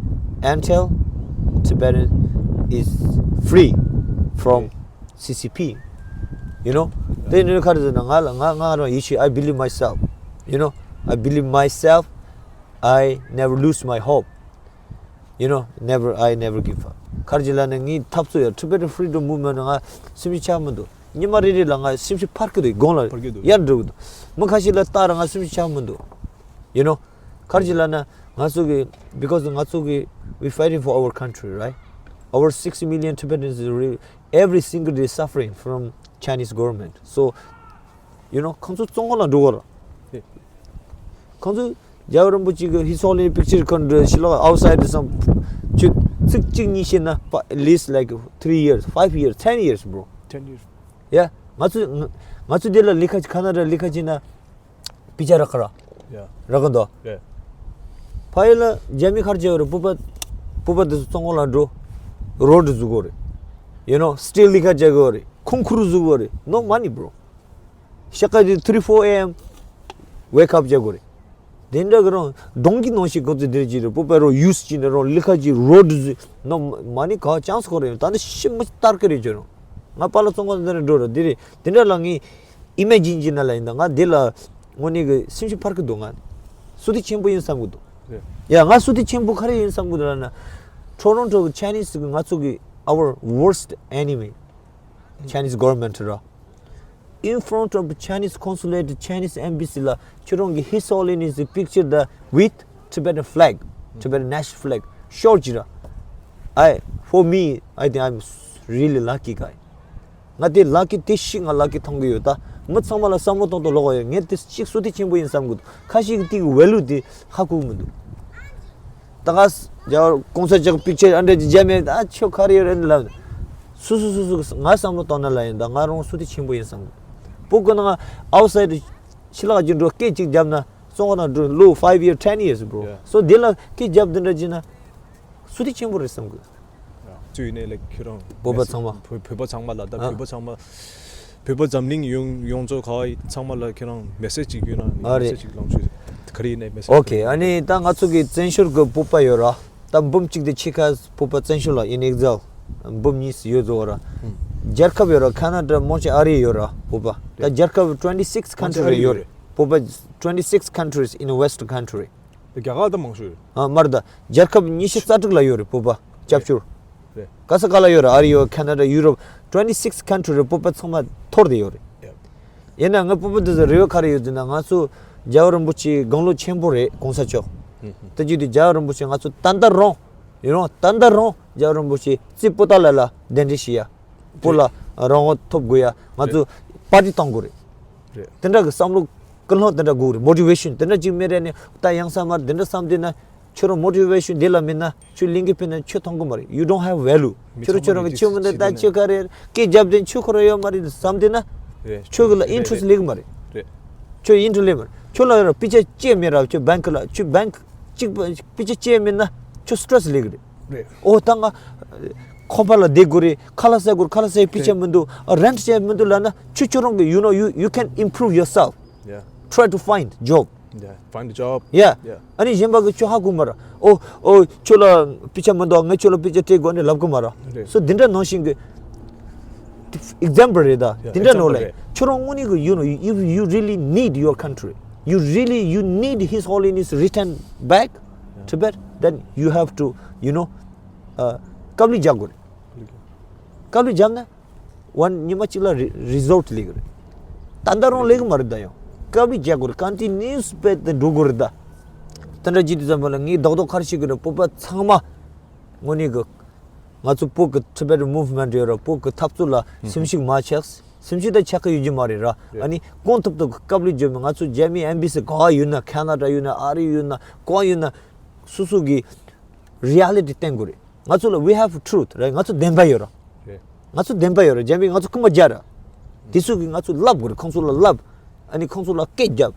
until Tibetan is free from C C P. You know དེ་ནི་ག་རེ་ཟེར་ན་ང་ལ་ང་ང་རང་ཡིད་ཆེས། I believe myself. You know I believe myself. I never lose my hope. You know never, I never give up. ག་རེ་ལབ་ན་ངའི་འཐབ་རྩོད་ཡ་Tibetan Freedom Movement་ང་སེམས་ཤུགས་ཆག་མི་འདུག་ཉི་མ་རེ་རེ་ལ་ང་སེམས་ཤུགས་འཕར་གི་འདུག་གོང་ལ་འཕར་གི་འདུག་ཡར་འགྲོ་གི་འདུག་མི་ཁ་ཤས་ལ་ལྟ་ར་ང་སེམས་ཤུགས་ཆག་མི་འདུག you know ག་རེ་ལབ་ན་ང་ཚོ་གི because ང་ཚོ་གི we fighting for our country, right? Our six million Tibetans is really, every single day suffering from Chinese government. So you know ཁོང་ཚོ་བཙོན་ཁང་ལ་འགྲོ་གི་རེད། ཁོང་ཚོ་རྒྱལ་བ་རིན་པོ་ཆེ་གི་his holy picture་ཁོང་འདྲ་ཞིག་ལ་outside some ཆུ་ཚིག་གཅིག་གཉིས་བཤད་ན་at least like three years, five years, ten years, bro. Ten years. Yeah. ང་ཚོ་ང་ཚོ་འདི་ལ་ལས་ཀ་ཁ་ན་ཌ་ལས་ཀ་བྱས་ན་པི་ཅ་རག་ག་ར། Yeah. རག་གི་འདུག Yeah. ཕ་ཡུལ་ལ་རྒྱ་མི་ག་རེ་བྱེད་ཡོད་རེད། བོད་པ་བོད་པ་འདི་ཚོ་བཙོན་ཁང་ལ་འགྲོ། རོ་ཌི་བཟོ་གི་ཡོད་རེད། you know steel་ལས་ཀ་བྱེད་གི་ཡོད་རེད། ཁུང་ཁུར་བཟོ་གི་ཡོད་རེད། No money, bro. ཤག་ག་དེ་three four a.m. wake up་བྱེད་དགོས་རེད། དེ་འདྲ་གི་རང་སྡོང་གི་ནང་བཞིན་ཁོ་ཚོ་དེར་གྱིས་རེད། བོད་པ་རོ་ཡུས་ཀྱིས་ནས་རང་ལི་ཁ་གྱིས་རོ་འདི་ཟིན་ནོ་མ་ནི་ག་ཅང་སོ་རེད། ད་ནི་ཤི་མི་ལྟར་གི་རེད་ཅོ་རང་ང་པཱ་ལགས་བཙོན་ཁང་དེ་ནས་འགྲོ་ར་དེ་རེད། དེ་འདྲ་ལ་ངས་ཨི་མེ་ཇིན་བྱས་ན་ལ་ཡིན་ད་ང་དེ་ལ་དངོས་གནས་གི་སེམས་ཤུགས་འཕར་གི་འདུག་ང་སུ་དེ་ཆེན་པོ་ཡིན་བསམ་གི་འདུག་ཡ་ང་སུ་དེ་ཆེན་པོ་ག་རེ་ཡིན་བསམ་གི་འདུག་ལབ་ན། Toronto་གི་Chinese་གི་ང་ཚོ་གི our worst enemy Chinese government་ར། In front of Chinese consulate, Chinese embassy་ལ་ཁྱོད་རང་གི His Holiness picture the with Tibetan flag, Tibetan national flag ཤོར་གྱི་ར། I, for me, I think I'm really lucky guy. ང་དེ་lucky དེ་ཤི་ང་lucky་མཐོང་གི་ཡོད་ད། མི་ཚང་མ་ལ་བསམ་བློ་གཏོང་དུ་ལོག་ཡོད། ངས་དེ་གཅིག་སུ་དེ་ཆེན་པོ་ཡིན་བསམ་གི་འདུག་ཁ་ཤས་ཀྱི་དེ་གི་value་དེ་ཧ་གོ་གི་མི་འདུག་ད་ང་རྒྱ་གར་གོང་ས་མཆོག་པིག་ཅར་ཨ་འདྲ་ཅིག་བརྒྱབ་མེད་ད་ཁྱོད་ག་རེ་ཡོད་རེད་ལབ། སུ་སུ་སུ་སུ་ང་བསམ་བློ་གཏོང་ན་ལ་ཡིན་ད་ང་རང་སུ་དེ་ཆེན་པོ་ཡིན་བསམ་གི་འདུག་བོད་ཀྱི་ནང་outside་ཕྱི་ལོགས་ཀྱི་འགྲོ་སྐད་ཅིག་བརྒྱབ་ན་བཙོན་ཁང་ནང་འགྲོ་ལོ་five year, ten years, bro. Yeah. So་དེ་ལ་སྐད་བརྒྱབ་དེ་འདྲ་བྱས་ན་སུ་དེ་ཆེན་པོ་རེད་བསམ་གི་འདུག་བཙུགས་ནས་ལ་ཁྱོད་རང་བོད་པ་ཚང་མ། བོད་བོད་པ་ཚང་མ་ལ་ད་ཨ། བོད་པ་ཚང་མ། བོད་པ་འཛམ་གླིང་ཡོངས་ཡོངས་རྫོགས་ག་ཚང་མ་ལ་ཁྱོད་རང་message་ཅིག་ཡོད་ན་ཨ་རེད། message་ཅིག་ལོངས་སྤྱོད་ག་རེ་ཡིན་ནའི་message Okay. ཨ་ནི་ད་ང་ཚོ་གི་བཙན་བྱོལ་གི་བོད་པ་ཡོད་ར། ད་འབུམ་གཅིག་དེ་ཕྱེད་ཀ་བོད་པ་བཙན་བྱོལ་ལ་in exile འབུམ་གཉིས་ཡོད་ཚོ་ར། ཧུམ། རྒྱལ་ཁབ་ཡོད་ར། ཁ་ན་ཌ་མོན་གྷོ་ཨ་རི་ཡོད་ར་བོད་པ། ད་རེད། རྒྱལ་ཁབ་twenty six མོན་གྷོ་country་ཨ་རི་ཡོད་ཡོད་རེད། རེད། བོད་པ་twenty six countries in a Western country. རྒྱ་གར་ད་མང་ཤོས་ཡོད། ཨ་མར་ད་རྒྱལ་ཁབ་ཉི་ཤུ་རྩ་དྲུག་ལ་ཡོད་རེད་བོད་པ་སྐྱབས་བཅོལ། རེད། ག་ས་ག་ལ་ཡོད་རེད། ཨ་རི་ཡོད། ཁ་ན་ཌ། ཡུ་རོབ། twenty six country རེད། བོད་པ་ཚང་མ་འཐོར་དེ་ཡོད་རེད། ཡ། ཡིན་ན་ང་བོད་པ་འདི་ཚོ་རེ་བ་ག་རེ་ཡོད་ཟེར་ན། ང་ཚོ་རྒྱལ་བ་རིན་པོ་ཆེ་དགུང་ལོ་ཆེན་པོ་རེད། གོང་ས་མཆོག་ཧུམ་ཧུམ། དེ་བརྒྱུད་དེ་རྒྱལ་བ་རིན་པོ་ཆེ་ང་ཚོ་ད་ལྟ་རང་ཡིན་རུང་། ད་ལྟ་རང་རྒྱལ་བ་རིན་པོ་ཆེ་རྩེ་པོ་ཏ་ལ་ལ་གདན་འདྲེན་ཞུ་ཡ། བོད་ལ་རང་དབང་ཐོབ་དགོས་ཡ། ང་ཚོ་པར་ཊི་གཏོང་དགོས་རེད། རེད། དེ་འདྲ་གི་བསམ་བློ་ཀུན་སློང་དེ་འདྲ་དགོས་རེད། མོ་ཊི་ཝེ་ཤན་དེ་འདྲ་ཅིག་མེད་རེད་ནི། ད་ཡང་ས་མར་དེ་འདྲ་བསམ་དེ་ན། ཁྱོད་རང་མོ་ཊི་ཝེ་ཤན་དེ་ལ་མེད་ན་ཁྱོད་ལས་འགན་ཕན་ན་ཁྱོད་ཐོང་གི་མ་རེད། You don't have value. ཁྱོད་རང་ཁྱོད་རང་གི་ཁྱོད་མི་འདི་ད་ཁྱོད་ག་རེ་སྐད་རྒྱབ་དེ་ཁྱོད་ཁོ་རང་ཡོད་མ་རེད་བསམ་དེ་ན། རེད། ཁྱོད་གི་ལ་ཨིན་ཊི་རེ་སི་ཊི་ལེགས་མ་རེད། རེད། ཁྱོད་ཨིན་ཊི་རེ་སི་ཊི་ལེགས་མ་རེད། ཁྱོད་ལ་ཡོད་ར་པི་ཅ་ཅེ་མེད་ར། ཁྱོད་བེང་ཀི་ལ་ཁྱོད་བེང་ཀི་གཅིག་པ་པི་ཅ་ཅེ་མེད་ན་ཁྱོད་སི་ཊི་རེ་སི་ལེགས་རེད། རེད། ཨོ་ད་ང་ཁང་པ་ལ་བསྡད་དགོས་རེད། ཁ་ལག་ཟ་དགོས་རེད། ཁ་ལག་ཟ་ཡའི་པི་ཅ་མི་འདུག་རེན་ཊི་བྱས་མི་འདུག་ལབ་ན། ཁྱོད་ཁྱོད་རང་གི you know you you can improve yourself. Yeah. Try to find job. Yeah, find a job. Yeah. Yeah. ཨ་ནི་གཞན་པ་གི་ཁྱོད་ཧ་གོ་མ་ར། ཨོ་ཨོ་ཁྱོད་ལ་པི་ཅ་མི་འདུག་ངས་ཁྱོད་ལ་པི་ཅ་སྤྲད་དགོས་ནས་ལབ་གི་མ་ར། རེད། སོ་འདི་འདྲ་ནང་བཞིན་གི་ཨེག་ཛམ་པལ་རེད་ད། Yeah, འདི་འདྲ་ནོ་example ལེ། རེད། ཁྱོད་རང་དངོས་གནས་གི you know if you really need your country, you really you need His Holiness return back, yeah, Tibet, then you have to you know uh, དཀའ་ལས་རྒྱག་དགོས་རེད། དཀའ་ལས་རྒྱབ་ན། ཝན་ཉི་མ་གཅིག་ལ་རི་རི་སལ་ཊི་ལེགས་རེད། ད་ལྟ་རང་ལེགས་མ་རེད་ད་ཡང་། དཀའ་ལས་རྒྱག་དགོས་རེད། ཀོན་ཊི་ནིའུ་སི་བྱས་ཏེ་འགྲོ་དགོས་རེད་ད། དེ་འདྲ་བྱེད་དུས་ཙམ་པ་ལ་ངས་རྡོག་རྡོག་ཁར་ཞིག་གི་རེད། བོད་པ་ཚང་མ་དངོས་གནས་གི་ང་ཚོ་བོད་གི་ཊི་བེ་ཊན་མུབ་མེན་ཊི་ཡོད་ར། བོད་གི་འཐབ་རྩོད་ལ་ཧུམ་ཧུམ། སེམས་ཤུགས་མ་ཆག་སེམས་ཤུགས་ད་ཆག་གི་ཡོད་ཀྱི་མ་རེད་ར། རེད། ཨ་ནི་གང་ཐུབ་ཐུབ་གི་དཀའ་ལས་རྒྱབ་ནས། ང་ཚོ་རྒྱ་མི་ཨེམ་བྷེ་སི་ག་ཡོད་ན། ཁ་ན་ཌ་ཡོད་ན། ཨ་རི་ཡོད་ན། གང་ཡོད་ན། སོ་སོ་གི་རི་ཨ་ལི་ཊི་བསྟན་དགོས་རེད། ང་ཚོ་ལ་we have truth, right? ང་ཚོ་བདེན་པ་ཡོད་ར། རེད། ང་ཚོ་བདེན་པ་ཡོད་ར། རྒྱ་མི་ང་ཚོ་རྐུན་མ་རྒྱག་ར། དེ་ཚོ་གིས་ང་ཚོ་ལབ་དགོས་རེད། ཁོང་ཚོ་ལ་ལབ། ཨ་ནི་ཁོང་ཚོ་ལ་སྐད་རྒྱབ།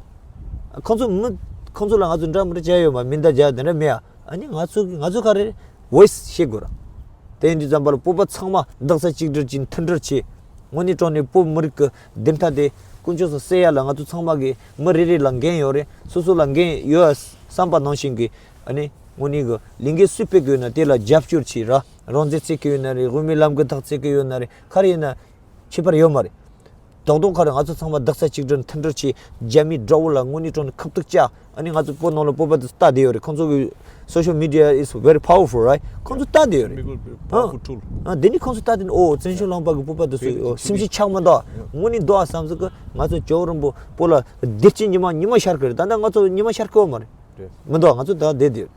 ཁོང་ཚོ་མི་ཁོང་ཚོ་ལ་ང་ཚོ་འདྲ་མི་འདྲ་བྱས་ཡོད་མ། མི་འདྲ་བྱས་དེ་འདྲ་མེད་ཨ། ཨ་ནི་ང་ཚོ་གིས་ང་ཚོ་ག་རེ་རེད། ཝོ་ཡི་སི་བཤད་དགོས་ར། དེ་ཡིན་དུས་ཙམ་པ་ལ་བོད་པ་ཚང་མ་རྡོག་རྩ་གཅིག་སྒྲིལ་གྱིས་མཐུན་སྒྲིལ་བྱས། དངོས་གནས་དྲང་གནས་བོད་མི་རིགས་ཀྱི་བདེན་མཐའ་དེ་དཀོན་མཆོག་གསུམ་གསལ་ཡ་ལ་ང་ཚོ་ཚང་མ་གི་མི་རེ་རེ་ལ་འགན་ཡོད་རེད། སོ་སོ་ལ་འགན་ཡོད་བསམ་པ་ནང་བཞིན་གི། ཨ་ནི་དངོས་གནས་གི་ལས་འགན་སུས་སྤེལ་གི་ཡོད་ན་དེ་ལ་རྒྱབ་སྐྱོར་བྱེད་ར། རང་བཙན་རྩོད་ཀྱི་ཡོད་ན་རེད། དབུ་མའི་ལམ་གི་ཐག་བཅད་ཀྱི་ཡོད་ན་རེད། ག་རེ་ཡིན་ན་ཁྱད་པར་ཡོད་མ་རེད། རྡོག་རྡོག་ག་རེ་ང་ཚོ་ཚང་མ་རྡོག་རྩ་གཅིག་སྒྲིལ་མཐུན་སྒྲིལ་བྱས། རྒྱ་མི་དགྲ་བོ་ལ་དངོས་གནས་དྲང་གནས་ཁ་ཐུག་བཅག་ཨ་ནི་ང་ཚོ་བོད་ནང་ལ་བོད་པ་དེ་ལྟ་བསྡད་ཡོད་རེད། ཁོང་ཚོ་གི་social media is very powerful, right? ཁོང་ཚོ་ལྟ་བསྡད་ཡོད་རེད། མི་དགོས་powerful tool. ཨ་དེ་ནི་ཁོང་ཚོ་ལྟ་བསྡད་ནི། ཨོ་བཙན་བྱོལ་ལུང་པ་གི་བོད་པ་དེ་ཚོ་སེམས་ཤུགས་ཆག་མ་འདུག་དངོས་གནས་འདུག་བསམ་ཟིག་གི་ང་ཚོ་ཇོ་བོ་རིན་པོ་བོད་ལ་བདེ་སྐྱིད་ཉི་མ་ཉི་མ་ཤར་གི་རེད། ད་ལྟ་ང་ཚོ་ཉི་མ་ཤར་གི་ཡོད་མ་རེད། རེད། མི་འདུག་ང་ཚོ་ད་བསྡད་དེ། རེད།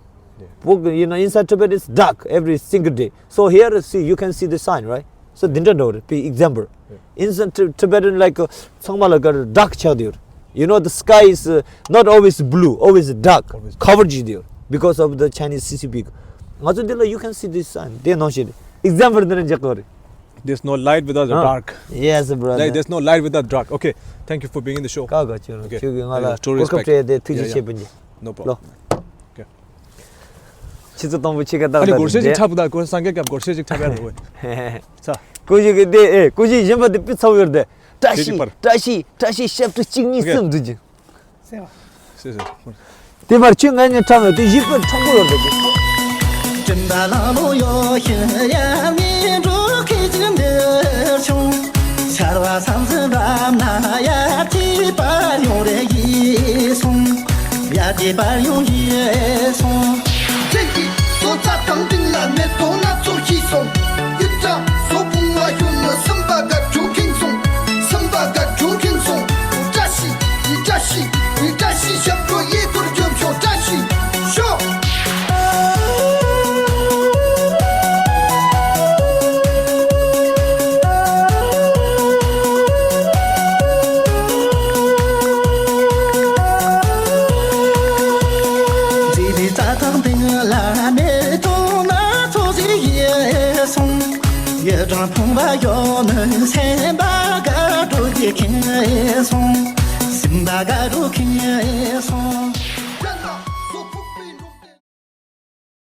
བོད་ཀྱི་ཡིན་ན་inside Tibet is dark every single day. So here, see, you can see the sign, right? So འདི་འདྲ་འདྲ་བོ་རེད། For example, རེད། Inside Ti- Tibetan, like, uh, ཚང་མ་ལ་ག་རེ་dark ཆགས་བསྡད་ཡོད་རེད། You know, the sky is uh, not always blue, always dark. Always. Covered བྱས་བསྡད་ཡོད་རེད། Because of the Chinese C C P. ང་ཚོ་འདི་ལ་you can see this sign. དེ་ནང་བཞིན་རེད། Example འདི་འདྲ་འཇོག་གི་རེད། There's no light without the ཨ། dark. Yes, brother. Like, there's no light without dark. Okay, thank you for being in the show. ཀ་ག་ཁྱོད་རང་Okay. ཁྱོད་ཀྱིས་ང་ལ་Thank you. གོ་སྐབས་སྤྲད་དེ་ཐུགས་རྗེ་ཆེ་ཞུ་རྒྱུ་ཡིན། No problem. Okay. ཆུ་ཚོད་དང་པོ་ཕྱེད་ཀ་ཏག་ཨ་ནི་ཏག་སྒོར་གཞས་ཅིག་འདི་འཁྲབ་དང་སྒོར་སངས་རྒྱས་སྐྱབས་སྒོར་གཞས་ཅིག་འཁྲབ་ཡ་རེད་ཝེ། ཚ། ཀུ་ཤུ་གི་དེ་ཨེ་ཀུ་ཤུ་གཞན་པ་དེ་དཔེ་ཚ་བོ་ཡོད་རེད་དེ། བཀྲ་ཤིས་བཀྲ་ཤིས་བཀྲ་ཤིས་ཞབས་བྲོ་གཅིག་གཉིས་གསུམ་འདུག་ཅིང་། སེ་བ། སེ་སེ། དེ་མར་ཁྱོད་ངའི་ངའི་འཁྲབ་ཡོད་དེ་གཞས་དཔེ་མཁྲེགས་པོ་ཡོད་རེད་དེ། ཡ་དེ་པར་ཡོང་ཡིན་སོང་། བཙན་གྱིས་སོ་ཚ་དང་སྤྲིན་ལ་མེ་ཏོག་སྣ་ཚོགས་ཤིས་སོང་། ཡིད་བྲལ་སོ་བུང་བ་གཞོན་ནུ་སེམས་པ་དགའ་སྐྱོ་ཁེངས་སོང་། སེམས་པ་དགའ་སྐྱོ་ཁེངས་སོང་། བཀྲ་ཤིས་ཡིན་བཀྲ་ཤིས་ཡིན་བཀྲ་ཤིས་ཞབས་བྲོ་ཡི་གུར་འཇོམས་ཤོག་བཀྲ་ཤིས་ཤོག་རྩྭ་ཐང་སྟེང་ལ་མེ་ཏོག་སྣ་ཚོགས་ཤིས་སོང་། ཡིད་དྲན་ཕོངས་པ་གཞོན་ནུ་སེམས་པ་དགའ་སྤྲོ་གིས་ཁེངས་སོང་། སེམས་པ་དགའ་སྤྲོ་ཁེངས་སོང་།